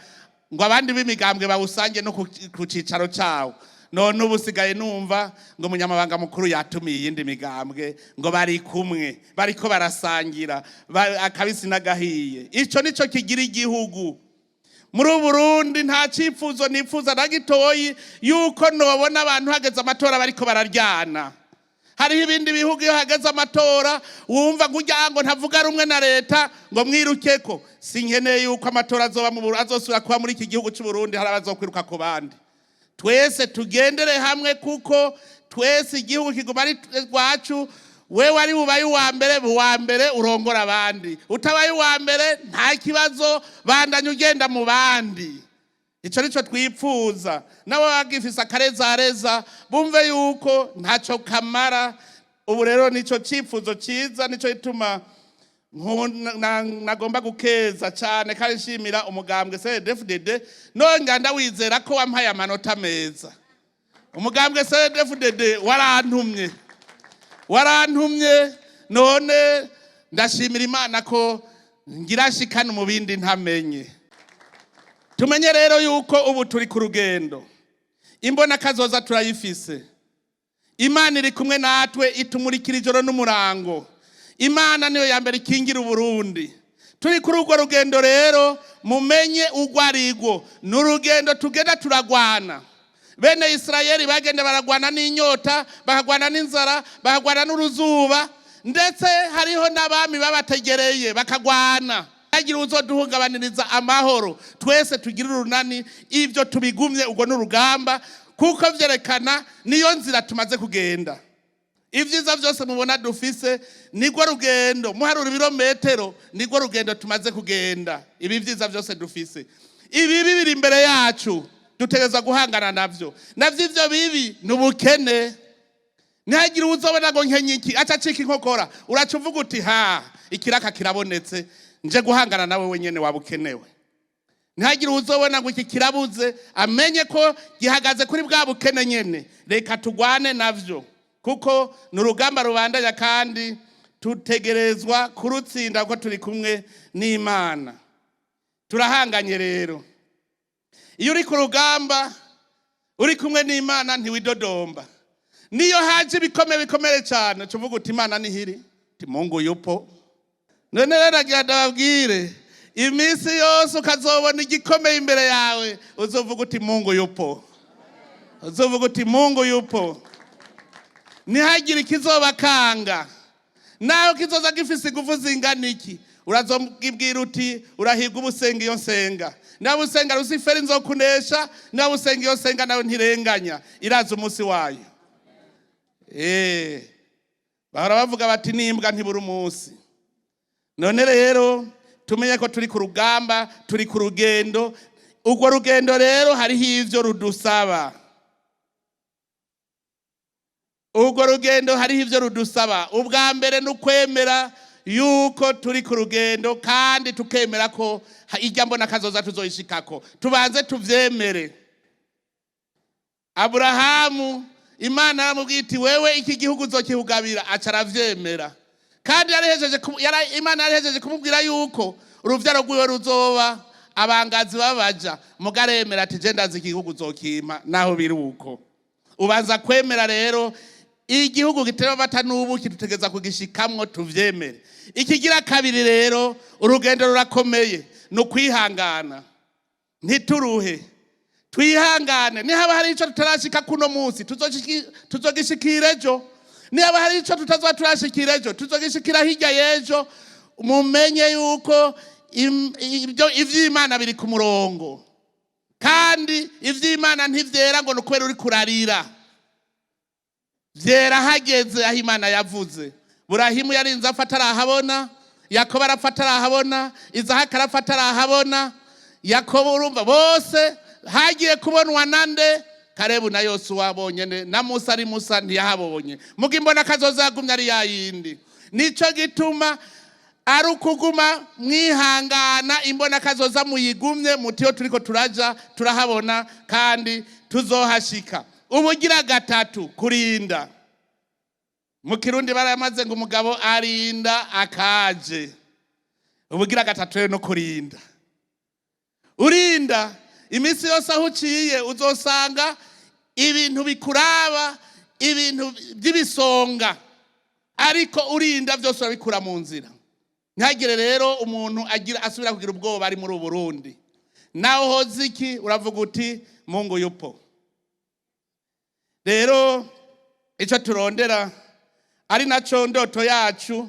ngo abandi b'imigambwe bawusange no ku cicaro cawo. None ubu usigaye numva ngo umunyamabanga mukuru yatumiye iyindi migambwe, ngo bari kumwe, bariko barasangira akabisi n'agahiye. Ico nico kigira igihugu. Muri Burundi nta cipfuzo nipfuza na gitoyi yuko nobona abantu hageze amatora bariko bararyana. Hariho ibindi bihugu iyo hageze amatora wumva ngo urya ngo ntavuga rumwe na leta, ngo mwirukeko. Sinkeneye yuko amatora azoba mu Burundi, azosubira kuba muri iki gihugu cy'u Burundi hari abazokwiruka ku bandi. Twese tugendere hamwe, kuko twese igihugu kiguma ari rwacu. Wewe ari bubaye uwa mbere, uwa mbere urongora abandi. Utabaye uwa mbere, nta kibazo, bandanya ugenda mu bandi. Ico nico twipfuza. Nabo bagifise akarezareza bumve yuko ntaco kamara. Ubu rero nico cipfuzo ciza, nico gituma nagomba gukeza cane kandi nshimira umugambwe CNDD-FDD. Nongera ndawizera ko wampaye amanota meza. Umugambwe CNDD-FDD warantumye, warantumye. None ndashimira Imana ko ngira nshikane mu bindi ntamenye. Tumenye rero yuko ubu turi ku rugendo, imbona kazoza turayifise. Imana iri kumwe natwe, itumurikira ijoro n'umurango. Imana niyo ya mbere ikingira Uburundi. Turi kuri urwo rugendo rero, mumenye urwo arirwo. Ni urugendo tugenda turagwana. Bene Isirayeli bagenda baragwana n'inyota, bakagwana n'inzara, bakagwana n'uruzuba, ndetse hariho n'abami babategereye bakagwana. Hagira uzoduhungabaniriza amahoro, twese tugire urunani, ibyo tubigumye. Ubwo ni urugamba, kuko vyerekana niyo nzira tumaze kugenda. Ibyiza byose mubona dufise nirwo rugendo. Muharura ibirometero, nirwo rugendo tumaze kugenda. Ibi byiza byose dufise, ibibi biri imbere yacu, dutegerezwa guhangana navyo. Navyo ivyo bibi ni ubukene. Ntihagire uzobona ngo nkenye iki aca acika inkokora. Uraca uvuga uti: "Ha, ikiraka kirabonetse, nje guhangana nawe wenyene waba ukenewe." Ntihagire uzobona ngo iki kirabuze, amenye ko gihagaze kuri bwa bukene nyene. Reka tugwane navyo, kuko ni urugamba rubandanya kandi tutegerezwa kurutsinda kuko turi kumwe n'Imana. Turahanganye rero. Iyo uri ku rugamba uri kumwe n'Imana, ntiwidodomba. Niyo haje ibikomeye bikomere cyane, uca uvuga uti: "Imana nihiri uti Mungu yupo." None rero nagira ndababwire, iminsi yose ukazobona igikomeye imbere yawe, uzovuga uti: "Mungu yupo." Uzovuga uti: "Mungu yupo." Ntihagire ikizobakanga, naho kizoza gifise ingufu zingana iki. Urazobwira uti: "Urahirwa ubusenga iyo nsenga. Nawe usenga Rusiferi, nzokunesha. Nawe usenga iyo nsenga, nawe ntirenganya, iraza umunsi wayo." Bahora bavuga bati: "Nimbwa ntibura umunsi." None rero tumenye ko turi ku rugamba, turi ku rugendo. Urwo rugendo rero hariho ivyo rudusaba. Urwo rugendo hariho ivyo rudusaba. Ubwa mbere ni ukwemera yuko turi ku rugendo, kandi tukemera ko irya mbona kazoza tuzoyishikako. Tubanze tuvyemere. Aburahamu, Imana yaramubwiye iti: "Wewe iki gihugu uzokihugabira." Aca aravyemera. Kandi Imana yarihejeje kumubwira yuko uruvyaro rwiwe ruzoba abangazi babaja mugaremera, ati: "Je ndazi igihugu uzokimpa naho biri uko." Ubanza kwemera rero. Igihugu gitera amata n'ubuki dutegereza kugishikamwo, tuvyemere. Ikigira kabiri rero, urugendo rurakomeye, ni ukwihangana, ntituruhe, twihangane. Nihaba hari ico tutarashika kuno munsi, tuzogishikira ejo. Nihaba hari ico tutazoba turashikira ejo, tuzogishikira hirya y'ejo. Mumenye yuko ibyo ivy'Imana biri ku murongo, kandi ivy'Imana ntivyera ngo ni ukubera uri kurarira. Vyera hageze aho Imana yavuze. Burahimu yarinze apfa atarahabona, Yakobo arapfa atarahabona, Izahaka arapfa atarahabona. Yakobo, urumva, bose hagiye kubonwa nande? Karebu na Yosuwa bonyene. Na Musa ari Musa ntiyahabonye. Muga imbona kazoza yagumye ari yayindi. Nico gituma ari ukuguma mwihangana, imbona kazoza muyigumye mutiyo turiko turaja turahabona kandi tuzohashika. Ubugira gatatu, kurinda. Mu Kirundi barayamaze ngo umugabo arinda akaje. Ubugira gatatu rero no kurinda. Urinda iminsi yose, aho uciye uzosanga ibintu bikuraba, ibintu by'ibisonga, ariko urinda byose urabikura mu nzira. Ntihagire rero umuntu agira asubira kugira ubwoba ari muri Burundi. Nawe hoze iki, uravuga uti "Mungu yupo". Rero icyo turondera, ari nacyo ndoto yacu,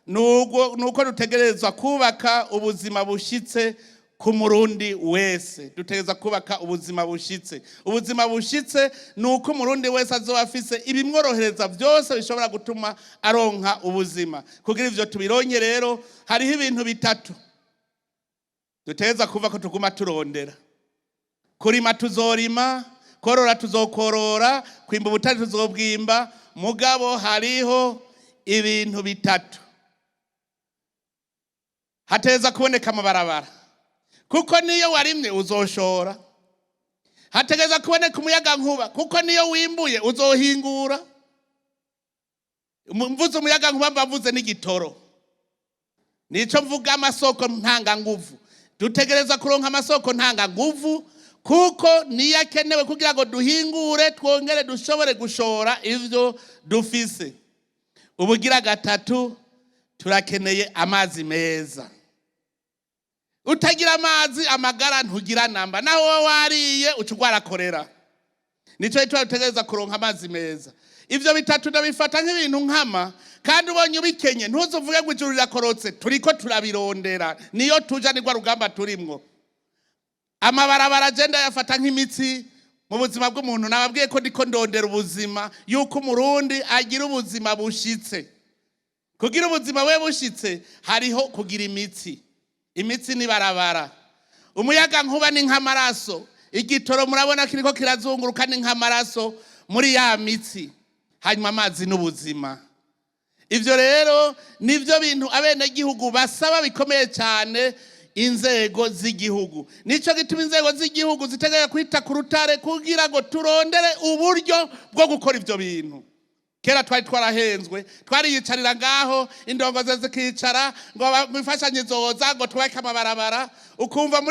nuko dutegerezwa kubaka ubuzima bushyitse ku Murundi wese. Dutegerezwa kubaka ubuzima bushyitse. Ubuzima bushyitse ni uko Umurundi wese azoba afise ibimworohereza byose bishobora gutuma aronka ubuzima. Kugira ivyo tubironke rero, hariho ibintu bitatu dutegerezwa kuva ko tuguma turondera. Kurima tuzorima, korora tuzokorora, kwimba ubutare tuzobwimba. Mugabo hariho ibintu bitatu: hateza kuboneka amabarabara, kuko niyo warimye uzoshora. Hategeza kuboneka umuyaga nkuba, kuko niyo wimbuye uzohingura. Mvuze umuyaga nkuba mba mvuze n'igitoro. Nico mvuga amasoko ntanganguvu. Dutegereza kuronka amasoko ntanganguvu, kuko niyo akenewe kugira ngo duhingure, twongere dushobore gushora ivyo dufise. Ubugira gatatu, turakeneye amazi meza. Utagira amazi, amagara ntugira namba. Naho wowe wariye, uca ugwara. Nico gituma dutegereza kuronka amazi meza. Ivyo bitatu ndabifata nk'ibintu nkama, kandi ubonye ubikenye ntuzuvuge ngo ijuru rirakorotse. Turiko turabirondera, niyo tuja, nirwa rugamba turimwo. Amabarabara agenda yafata nk'imitsi mu buzima bw'umuntu. Nababwiye ko ndiko ndondera ubuzima, yuko Umurundi agira ubuzima bushitse. Kugira ubuzima bwe bushitse, hariho kugira imitsi. Imitsi ni barabara, umuyaga nkuba ni nk'amaraso, igitoro murabona kiriko kirazunguruka, ni nk'amaraso muri ya mitsi, hanyuma amazi n'ubuzima. Ivyo rero nivyo bintu abenegihugu basaba bikomeye cyane inzego z'igihugu. Nico gituma inzego z'igihugu zitegerezwa kwita ku rutare kugira ngo turondere uburyo bwo gukora ivyo bintu. Kera twari twarahenzwe, twariyicarira ngaho, indongozi zikicara ngo imfashanyo izoza ngo twubake amabarabara. Ukumva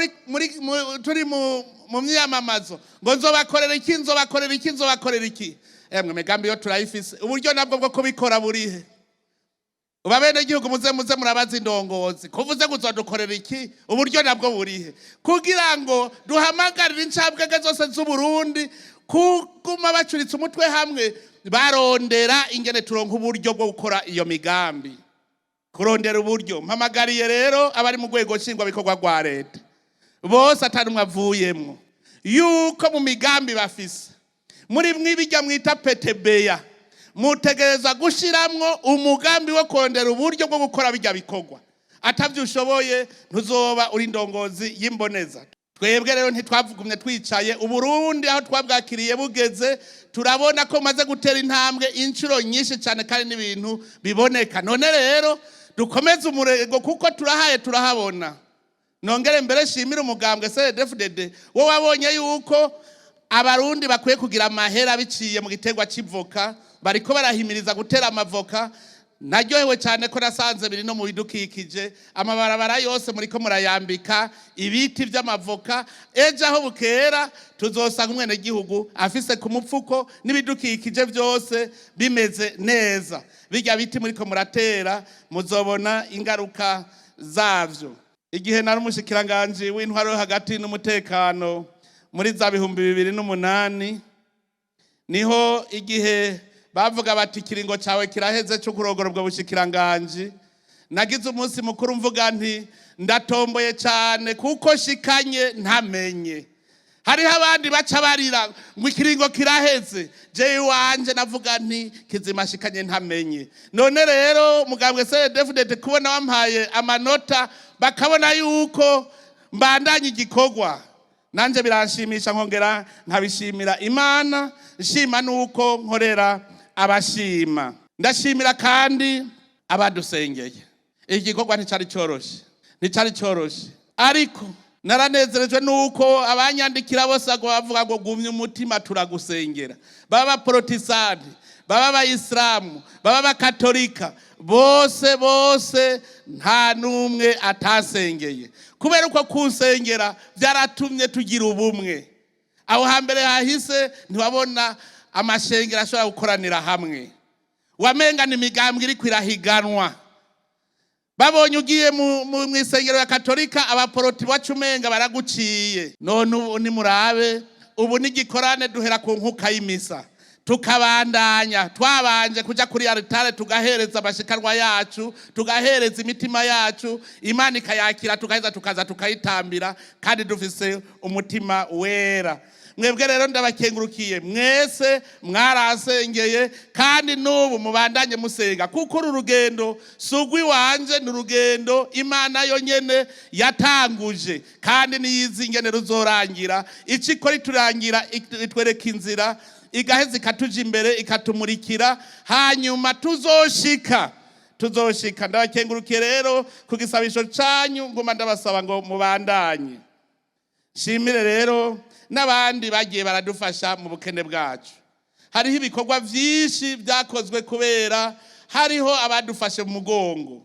turi mu myiyamamazo ngo nzobakorera iki, nzobakorera iki, nzobakorera iki. Emwe, imigambi yo turayifise, uburyo nabwo bwo kubikora burihe? Uba bene gihugu, muze murabaza indongozi kuvuze ngo uzodukorera iki, uburyo nabwo burihe? Kugira ngo duhamagarire incabwenge zose z'Uburundi kuguma bacuritse umutwe hamwe, barondera ingene turonka uburyo bwo gukora iyo migambi. Kurondera uburyo, mpamagariye rero abari mu rwego nshingwabikorwa rwa leta bose, atari umwe avuyemwo, yuko mu migambi bafise muri mwibijya mwita PTBA, mutegereza gushiramwo umugambi wo kondera uburyo bwo gukora bijya bikorwa. Atavyo ushoboye, ntuzoba uri indongozi y'imboneza. Twebwe rero ntitwavugumye twicaye. Uburundi aho twabwakiriye bugeze, turabona ko maze gutera intambwe inshuro nyinshi cyane, kandi n'ibintu biboneka. None rero dukomeze umurego, kuko turahaye turahabona. Nongere mbere shimire umugambwe CNDD-FDD wo wabonye yuko Abarundi bakwiye kugira amahera biciye mu giterwa c'ivoka. Bariko barahimiriza gutera amavoka. Naryohewe cyane ko nasanze biri no mu bidukikije. Amabarabara yose muriko murayambika ibiti by'amavoka. Ejo aho bukera tuzosanga umwenegihugu afise ku mupfuko n'ibidukikije byose bimeze neza. Bijya biti muriko muratera, muzobona ingaruka zavyo. Igihe nari umushikiranganji w'intwaro yo hagati n'umutekano muri za 2008, niho igihe bavuga bati ikiringo cyawe kiraheze cyo kurongora ubwo bushikiranganji, nagize umunsi mukuru mvuga nti ndatomboye cyane kuko shikanye ntamenye. Hariho abandi baca barira ngo ikiringo kiraheze. Jewe iwanje navuga nti kizima shikanye ntamenye. None rero mugambwe CNDD-FDD kubona wampaye amanota, bakabona yuko mbandanye igikorwa, nanje biranshimisha, nkongera nkabishimira Imana, nshima nuko nkorera abashima. Ndashimira kandi abadusengeye. Igikorwa nticari coroshe, nticari coroshe, ariko naranezerejwe nuko abanyandikira bose bavuga ngo gumya umutima, turagusengera. Baba abaporotisitanti, baba abayisilamu, baba abakatolika, bose bose nta n'umwe atasengeye. Kubera uko kunsengera byaratumye tugira ubumwe. Aho hambere hahise ntiwabona amashengero ashobora gukoranira hamwe, wamenga ni imigambwe iriko irahiganwa. Babonye ugiye mu isengero ya Katolika, abaporoti baca umenga baraguciye. None ubu nimurabe, ubu n'igikorane duhera ku nkuka y'imisa, tukabandanya twabanje kuja kuri aritare, tugahereza amashikanwa yacu, tugahereza imitima yacu, Imana ikayakira, tugaheza tukaza tukayitambira kandi dufise umutima wera. Mwebwe rero ndabakengurukiye mwese mwarasengeye, kandi n'ubu mubandanye musenga, kuko uru rugendo si urw'iwanje, ni urugendo Imana yo nyene yatanguje, kandi niyizi ingene ruzorangira. Icyo ikora iturangira, itwereka inzira, igaheza ikatuja imbere, ikatumurikira, hanyuma tuzoshika, tuzoshika. Ndabakengurukiye rero ku gisabisho canyu, nguma ndabasaba ngo mubandanye. Nshimire rero n'abandi bagiye baradufasha mu bukene bwacu. Hariho ibikorwa byinshi byakozwe kubera hariho abadufashe mu mugongo.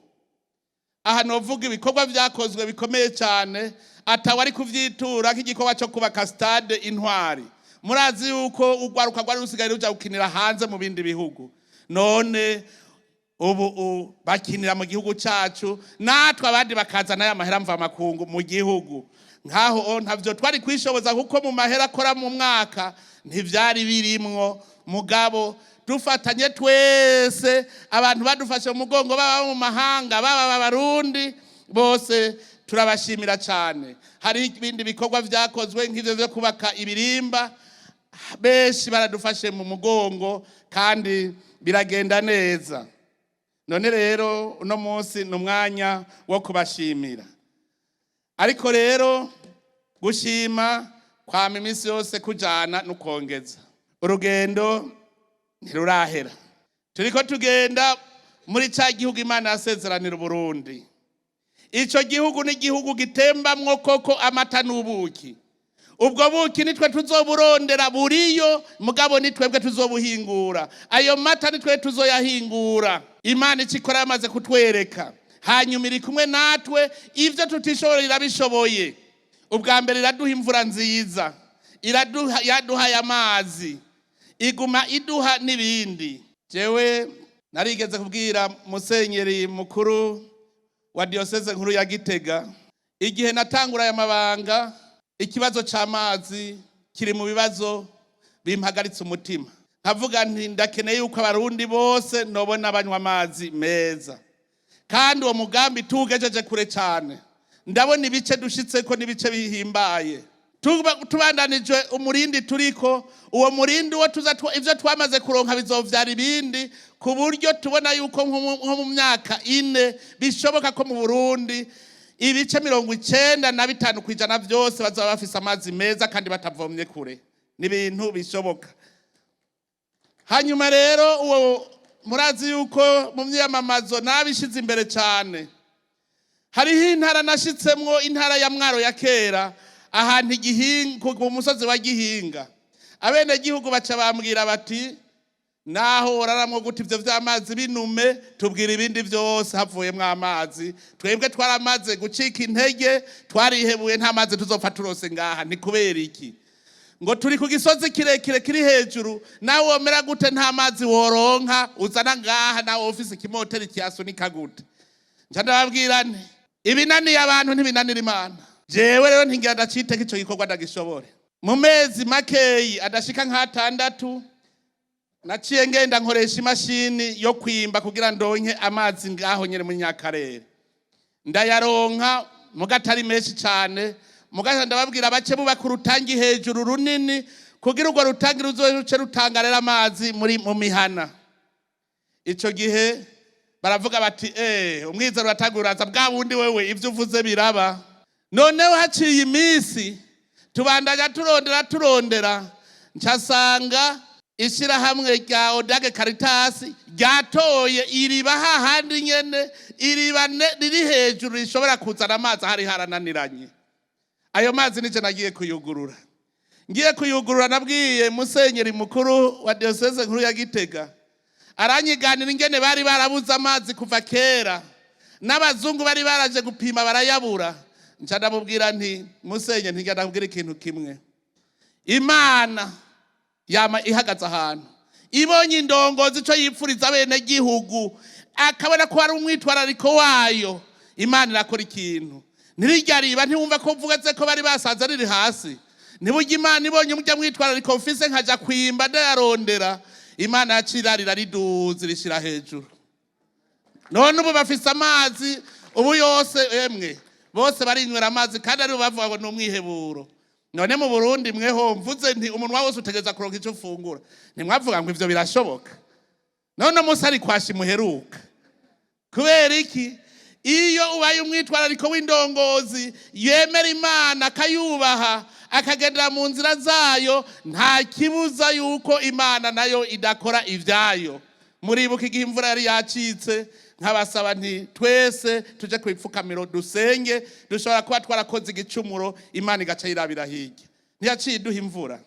Aha novuga ibikorwa byakozwe bikomeye cyane atawe ari kuvyitura, nk'igikorwa cyo kubaka stade Intwari. Murazi yuko urwaruka rwari rusigaye ruja gukinira hanze mu bindi bihugu, none ubu bakinira mu gihugu cacu, natwe abandi bakazana aya mahera mvamakungu mu gihugu. Nkaho ntavyo twari kwishoboza, kuko mu mahera akora mu mwaka ntivyari birimwo. Mugabo dufatanye twese, abantu badufashe mu mugongo, baba mu mahanga, baba abarundi, bose turabashimira cyane. Hari ibindi bikorwa vyakozwe nk'ivyo vyo kubaka ibirimba, benshi baradufashe mu mugongo kandi biragenda neza. None rero uno munsi ni umwanya wo kubashimira. Ariko rero gushima kwama iminsi yose kujana n'ukongeza. Urugendo ntirurahera, turiko tugenda muri ca gihugu Imana yasezeranira Uburundi. Ico gihugu ni igihugu gitembamwo koko amata n'ubuki. Ubwo buki nitwe tuzoburondera, buriyo, mugabo nitwebwe tuzobuhingura. Ayo mata nitwe tuzoyahingura. Imana icyo ikora yamaze kutwereka, hanyuma iri kumwe natwe. Ibyo tutishobora irabishoboye. Ubwa mbere iraduha imvura nziza, iraduha, yaduhaye amazi, iguma iduha n'ibindi. Jewe narigeze kubwira musenyeri mukuru wa diyoseze nkuru ya Gitega, igihe natangura aya mabanga, ikibazo c'amazi kiri mu bibazo bimpagaritse umutima. Nkavuga nti ndakeneye yuko abarundi bose nobona banywa amazi meza, kandi uwo mugambi tuwugejeje kure cyane. Ndabona ibice dushitseko n'ibice bihimbaye. Tubandanije umurindi turiko, uwo murindi uwo tuza ivyo twamaze kuronka bizovyara ibindi, ku buryo tubona yuko nko mu myaka 4 bishoboka ko mu Burundi ibice 95% vyose bazaba bafise amazi meza kandi batavomye kure. Ni ibintu bishoboka. Hanyuma rero uwo murazi yuko mu myiyamamazo nabishize imbere cyane. Hariho intara nashitsemwo, intara ya Mwaro ya kera, ahantu Igihinga, ku musozi wa Gihinga. Abenegihugu baca bambwira bati Naho uraramwo gute ivyo vy'amazi binume, tubwira ibindi vyose havuyemwo amazi. Twebwe twaramaze gucika intege, twarihebuye, nta mazi tuzopfa turose ngaha. Ni kubera iki? Ngo turi ku gisozi kirekire kiri hejuru, nawe womera gute nta mazi woronka uzana ngaha, nawe ufise ikimoteri kiyasunika gute? Nca ndababwira nti ibinaniye abantu ntibinanira Imana. Jewe rero ntingira ndaciteka ico gikorwa ndagishobore. Mu mezi makeyi adashika nk'atandatu, naciye ngenda nkoresha imashini yo kwimba kugira ndonke amazi ngaho nyene muri Nyakarere. Ndayaronka muga atari menshi cane, muga ndababwira bace bubaka urutangi hejuru runini kugira urwo rutangi ruzoce rutanga rero amazi muri mu mihana. Ico gihe baravuga bati umwizero uratanga uraza, bwa bundi wewe ivyo uvuze biraba. Noneho haciye iminsi tubandanya turondera turondera, ncasanga ishirahamwe rya Odage Caritas ryatoye iriba hahandi nyene, iriba riri hejuru rishobora kuzana amazi ahari harananiranye. Ayo mazi nije nagiye kuyugurura. Ngiye kuyugurura nabwiye musenyeri mukuru wa diocese nkuru ya Gitega, aranyiganira ingene bari barabuze amazi kuva kera, n'abazungu bari baraje gupima barayabura. Nca ndamubwira nti musenyeri, ntiga ndakubwira ikintu kimwe, Imana yama ihagaze ahantu ibonye indongozi ico yipfuriza bene gihugu, akabona ko hari umwitwarariko wayo, Imana irakora ikintu. Ntirirya riba, ntiwumva ko mvuga ko bari basanze riri hasi? Ntiburya Imana ibonye umurya mwitwarariko mfise nkaja kwimba ndayarondera, Imana yacirarira riduza irishira hejuru. None ubu bafise amazi ubu yose, emwe bose barinywera amazi, kandi aribo bavuga ngo ni umwiheburo. None mu Burundi mweho mvuze nti umunwa wose utegereza kuronka ico ufungura, ntimwavuga ngo ivyo birashoboka? None umunsi ari kwashi muheruka kubera iki? Iyo ubaye umwitwarariko w'indongozi yemera Imana akayubaha akagendera mu nzira zayo, nta kibuza yuko Imana nayo idakora ivyayo. Muribuka igihe imvura yari yacitse, nkabasaba nti twese tuje ku ipfukamiro dusenge, dushobora kuba twarakoze igicumuro, Imana igaca yirabira hirya, ntiyaciye iduha imvura.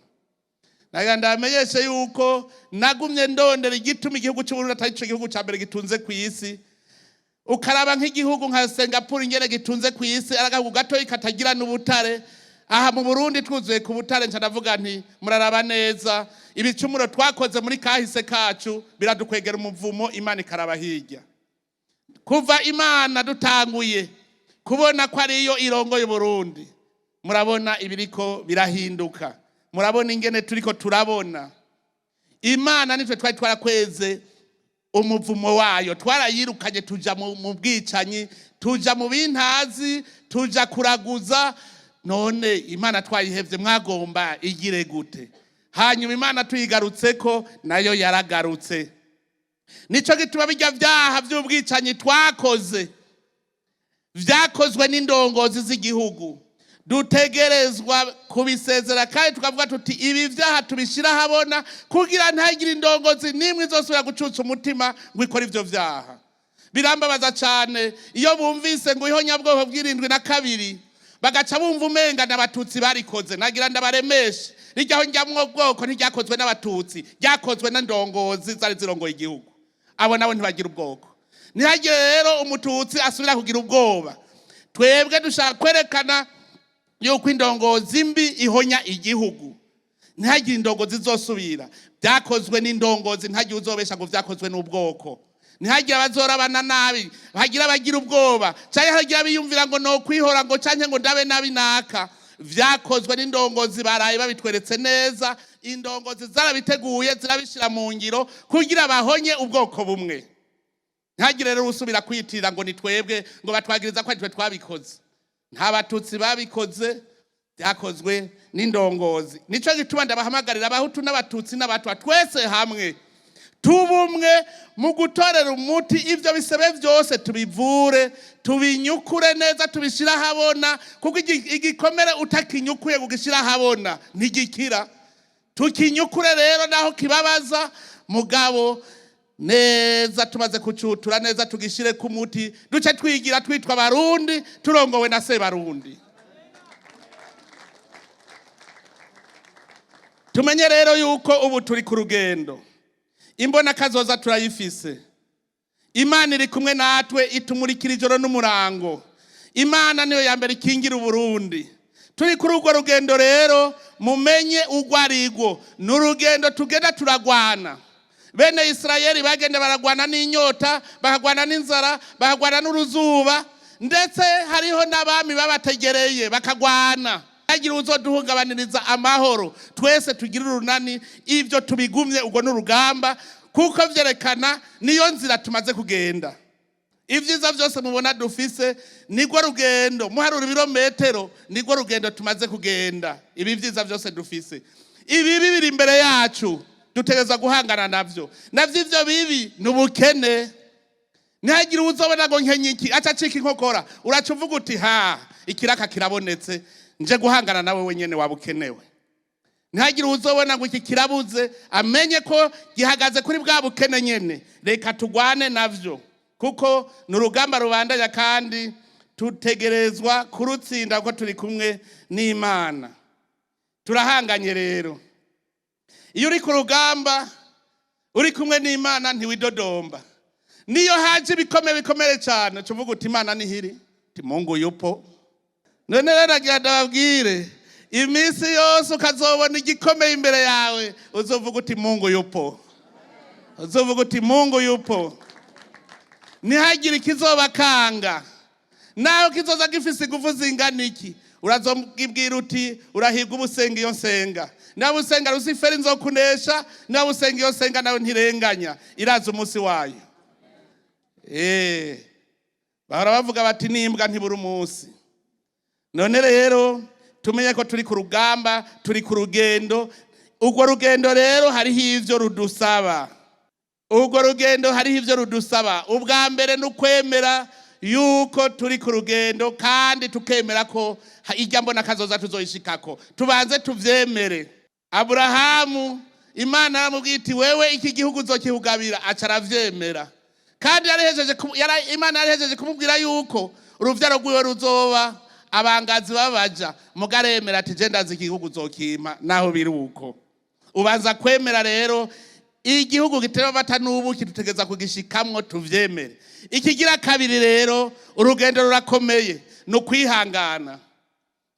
Nagira ndamenyeshe yuko nagumye ndondera igituma igihugu c'Uburundi atari ico gihugu ca mbere gitunze ku isi. Ukaraba nk'igihugu nka Singapore ingene gitunze ku isi, ari agahugu gatoyi katagira n'ubutare. Aha mu Burundi twuzuye ku butare. Nca ndavuga nti muraraba neza, ibicumuro twakoze muri kahise kacu biradukwegera umuvumo, Imana ikaraba hirya. Kuva Imana dutanguye kubona ko ariyo irongoye Burundi, murabona ibiriko birahinduka, murabona ingene turiko turabona. Imana nitwe twari twarakweze umuvumo wayo, twarayirukanye tuja mu bwicanyi, tuja mu bintazi, tuja kuraguza. None Imana twayihevye, mwagomba igire gute? Hanyuma Imana tuyigarutseko nayo yaragarutse. Nico gituma bijya vyaha vy'ubwicanyi twakoze vyakozwe n'indongozi z'igihugu dutegerezwa kubisezera, kandi tukavuga tuti ibi vyaha tubishira habona kugira ntagire indongozi nimwe izosubira gucutsa umutima ngo ikore ivyo vyaha. Birambabaza cane iyo bumvise ngo ihonyabwoko bw'irindwi na kabiri, bagaca bumva umenga n'abatutsi barikoze. Nagira ndabaremeshe, rirya njyamwo bwoko ntiryakozwe n'abatutsi, ryakozwe n'indongozi zari zirongoye igihugu. Abo nabo ntibagira ubwoko. Ntihagire rero umututsi asubira kugira ubwoba. Twebwe dushaka kwerekana yuko indongozi mbi ihonya igihugu, ntihagire indongozi zosubira. Byakozwe n'indongozi, ntihagire uzobesha ngo vyakozwe n'ubwoko. Ntihagire abazorabana nabi, hagira abagira ubwoba canke hagira abiyumvira ngo no kwihora ngo canke ngo ndabe nabi naka. Vyakozwe n'indongozi, baraye babitweretse neza. Indongozi zarabiteguye zirabishira mu ngiro kugira bahonye ubwoko bumwe. Ntihagire rero usubira kwitirira ngo ni twebwe, ngo batwagiriza ko ari twe twabikoze. Nta batutsi babikoze, byakozwe n'indongozi. Nico gituma ndabahamagarira abahutu n'abatutsi n'abatwa twese hamwe tubumwe mu gutorera umuti ivyo bisebe vyose, tubivure, tubinyukure neza, tubishira ahabona, kuko igikomere utakinyukuye kugishira ahabona ntigikira. Tukinyukure rero naho kibabaza, mugabo neza tumaze kucutura neza tugishire ku muti, duce twigira twitwa Barundi turongowe na Sebarundi. Tumenye rero yuko ubu turi ku rugendo. Imbona kazoza turayifise. Imana iri kumwe natwe, itumurikira ijoro n'umurango. Imana niyo ya mbere ikingira Uburundi. Turi kuri urwo rugendo rero, mumenye urwo arirwo. Ni urugendo tugenda turagwana. Bene Isirayeli bagenda baragwana n'inyota, bakagwana n'inzara, bakagwana n'uruzuba, ndetse hariho n'abami babategereye bakagwana. Hagira uzoduhungabaniriza amahoro, twese tugire urunani, ibyo tubigumye. Ubwo ni urugamba, kuko vyerekana niyo nzira tumaze kugenda. Ibyiza byose mubona dufise nirwo rugendo. Muharura ibirometero, nirwo rugendo tumaze kugenda. Ibi byiza byose dufise, ibibi biri imbere yacu, dutegerezwa guhangana navyo. Navyo ivyo bibi ni ubukene. Ntihagire uzobona ngo nkenye iki aca acika inkokora. Uraca uvuga uti: "Ha, ikiraka kirabonetse, nje guhangana nawe wenyene waba ukenewe." Ntihagire uzobona ngo iki kirabuze, amenye ko gihagaze kuri bwa bukene nyene. Reka tugwane navyo, kuko ni urugamba rubandanya, kandi tutegerezwa kurutsinda kuko turi kumwe n'Imana. Turahanganye rero. Iyo uri ku rugamba uri kumwe n'Imana, ntiwidodomba. Niyo haje ibikomeye bikomere cyane, uca uvuga uti: "Imana nihiri uti Mungu yupo." None rero nagira ndababwire, iminsi yose ukazobona igikomeye imbere yawe, uzovuga uti: "Mungu yupo." Uzovuga uti: "Mungu yupo." Ntihagire ikizobakanga, naho kizoza gifise ingufu zingana iki. Urazobwira uti: "Urahirwa ubusenga iyo nsenga. Nawe usenga Rusiferi, nzokunesha. Nawe usenga iyo nsenga, nawe ntirenganya, iraza umunsi wayo." Bahora bavuga bati: "Nimbwa ntibura umunsi." None rero tumenye ko turi ku rugamba, turi ku rugendo. Urwo rugendo rero hariho ivyo rudusaba. Urwo rugendo hariho ivyo rudusaba. Ubwa mbere ni ukwemera yuko turi ku rugendo, kandi tukemera ko irya mbona kazoza tuzoyishikako. Tubanze tuvyemere. Aburahamu, Imana yaramubwiye iti: "Wewe iki gihugu uzokihugabira." Aca aravyemera. Kandi Imana yarihejeje kumubwira yuko uruvyaro rwiwe ruzoba abangazi babaja. Mugaremera ati: "Je ndazi igihugu uzokimpa naho biri uko." Ubanza kwemera rero, igihugu giteba amata n'ubuki dutegereza kugishikamwo, tuvyemere. Ikigira kabiri rero, urugendo rurakomeye, ni ukwihangana,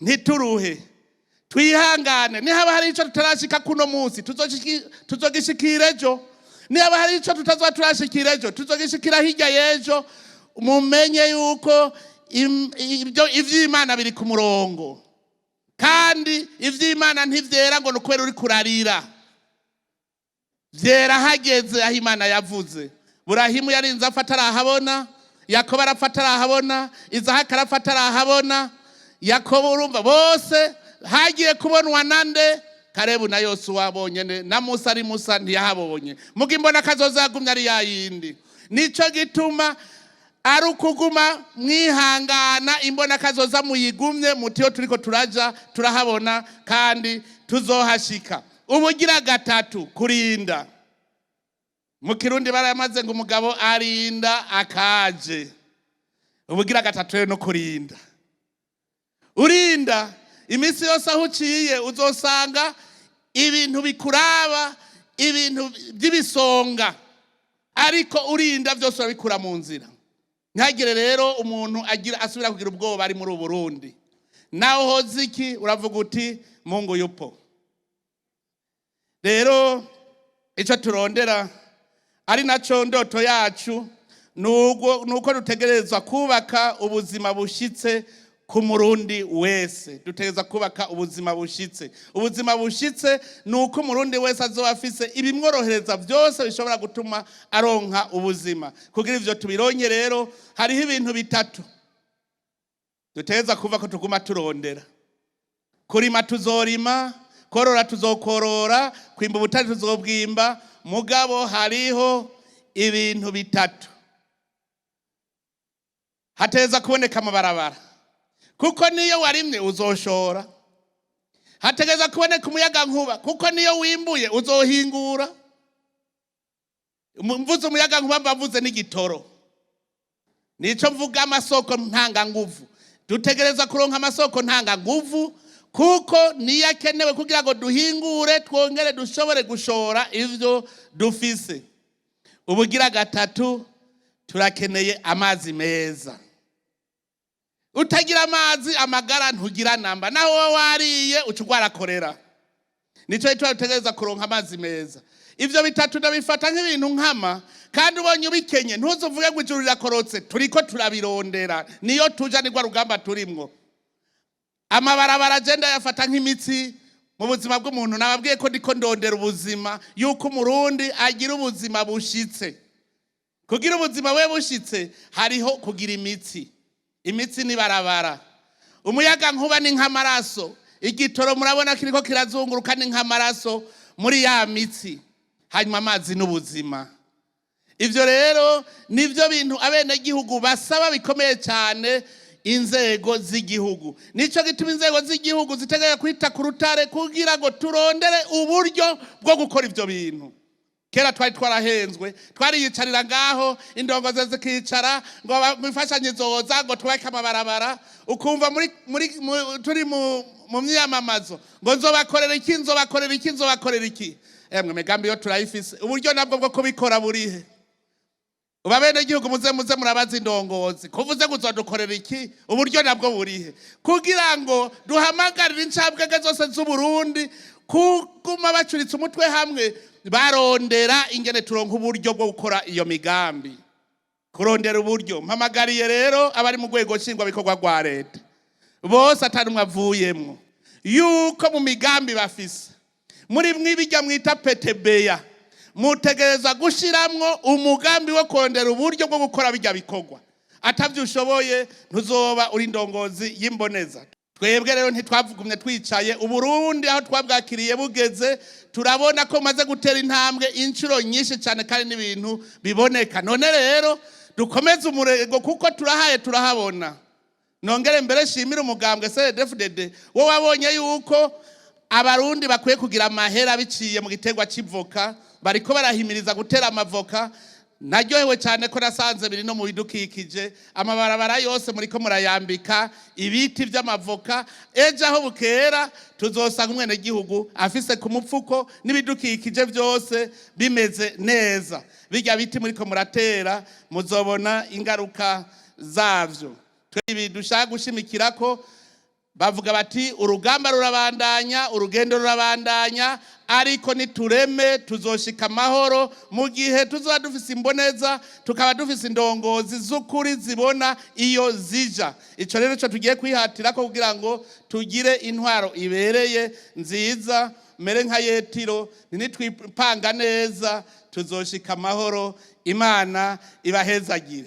ntituruhe, twihangane. Nihaba hari ico tutarashika kuno munsi, tuzogishikira ejo. Nihaba hari ico tutazoba turashikira ejo, tuzogishikira hirya y'ejo. Mumenye yuko ibyo ivy'Imana biri ku murongo, kandi ivy'Imana ntivyera ngo ni ukubera uri kurarira. Vyera hageze aho Imana yavuze. Burahimu yarinze apfa atarahabona, Yakobo arapfa atarahabona, Izahaka arapfa atarahabona. Yakobo, urumva, bose hagiye kubonwa nande? Karebu na Yosuwa bonyene. Na Musa ari Musa ntiyahabonye. Muga imbona kazoza yagumye ari yayindi. Nico gituma ari ukuguma mwihangana, imbona kazoza muyigumye, mutiyo turiko turaja turahabona kandi tuzohashika. Ubugira gatatu, kurinda. Mu Kirundi barayamaze ngo: "Umugabo arinda akaje." Ubugira gatatu rero no kurinda. Urinda iminsi yose, aho uciye uzosanga ibintu bikuraba, ibintu by'ibisonga, ariko urinda byose urabikura mu nzira. Ntihagire rero umuntu agira asubira kugira ubwoba ari muri ubu Burundi. Nawe hoze iki, uravuga uti: "Mungu yupo." Rero icyo turondera, ari nacyo ndoto yacu, nuko dutegerezwa kubaka ubuzima bushyitse ku Murundi wese. Dutegerezwa kubaka ubuzima bushyitse. Ubuzima bushyitse ni uko Umurundi wese azoba afise ibimworohereza byose bishobora gutuma aronka ubuzima. Kugira ivyo tubironke rero, hariho ibintu bitatu dutegerezwa kuva ko tuguma turondera. Kurima tuzorima, korora tuzokorora, kwimba ubutare tuzobwimba. Mugabo hariho ibintu bitatu: hateza kuboneka amabarabara, kuko niyo warimye uzoshora. Hategeza kuboneka umuyaga nkuba, kuko niyo wimbuye uzohingura. Mvuze umuyaga nkuba, mba mvuze n'igitoro. Nico mvuga amasoko ntanganguvu. Dutegereza kuronka amasoko ntanganguvu, kuko niyo akenewe kugira ngo duhingure, twongere dushobore gushora ivyo dufise. Ubugira gatatu, turakeneye amazi meza. Utagira amazi, amagara ntugira namba, naho wowe wariye uca ugwara. Nico gituma dutegereza kuronka amazi meza. Ivyo bitatu ndabifata nk'ibintu nkama, kandi ubonye ubikenye ntuzuvuge ngo ijuru rirakorotse. Turiko turabirondera, niyo tuja, nirwa rugamba turimwo. Amabarabara je ndayafata nk'imitsi mu buzima bw'umuntu. Nababwiye ko ndiko ndondera ubuzima, yuko Umurundi agira ubuzima bushitse. Kugira ubuzima we bushitse, hariho kugira imitsi. Imitsi ni barabara. Umuyaga nkuba ni nk'amaraso. Igitoro murabona kiriko kirazunguruka, ni nk'amaraso muri ya mitsi. Hanyuma amazi n'ubuzima. Ivyo rero nivyo bintu abenegihugu basaba bikomeye cyane inzego z'igihugu. Nico gituma inzego z'igihugu zitegerezwa kwita ku rutare kugira ngo turondere uburyo bwo gukora ivyo bintu. Kera twari twarahenzwe, twariyicarira ngaho, indongozi zikicara ngo imfashanyo izoza ngo twubake amabarabara. Ukumva turi mu myiyamamazo ngo nzobakorera iki, nzobakorera iki, nzobakorera iki. Emwe, migambi yo turayifise, uburyo nabwo bwo kubikora burihe? Uba bene gihugu, muze murabaza indongozi kuvuze ngo uzodukorera iki, uburyo nabwo burihe? Kugira ngo duhamagarire incabwenge zose z'Uburundi kuguma bacuritse umutwe hamwe, barondera ingene turonka uburyo bwo gukora iyo migambi. Kurondera uburyo, mpamagariye rero abari mu rwego nshingwabikorwa rwa leta bose, atari umwe avuyemwo, yuko mu migambi bafise muri mwibijya mwita PTBA, mutegereza gushiramwo umugambi wo kurondera uburyo bwo gukora bijya bikorwa. Atavyo ushoboye, ntuzoba uri indongozi y'imboneza. Twebwe rero ntitwavugumye twicaye. Uburundi aho twabwakiriye bugeze, turabona ko maze gutera intambwe inshuro nyinshi cyane, kandi n'ibintu biboneka. None rero dukomeze umurego, kuko turahaye turahabona. Nongere mbere shimire umugambwe CNDD-FDD wo wabonye yuko Abarundi bakwiye kugira amahera biciye mu giterwa c'ivoka. Bariko barahimiriza gutera amavoka. Naryohewe cyane ko nasanze biri no mu bidukikije. Amabarabara yose muriko murayambika ibiti vy'amavoka. Ejo aho bukera tuzosanga umwenegihugu afise ku mupfuko n'ibidukikije byose bimeze neza. Bijya biti muriko muratera, muzobona ingaruka zavyo. Ibi dushaka gushimikirako, bavuga bati urugamba rurabandanya, urugendo rurabandanya, ariko nitureme tuzoshika amahoro mu gihe tuzoba dufise imboneza, tukaba dufise indongozi z'ukuri zibona iyo zija. Ico rero ico tugiye kwihatira ko kugira ngo tugire intwaro ibereye nziza, mere nka Yetiro, nitwipanga neza tuzoshika amahoro. Imana ibahezagire.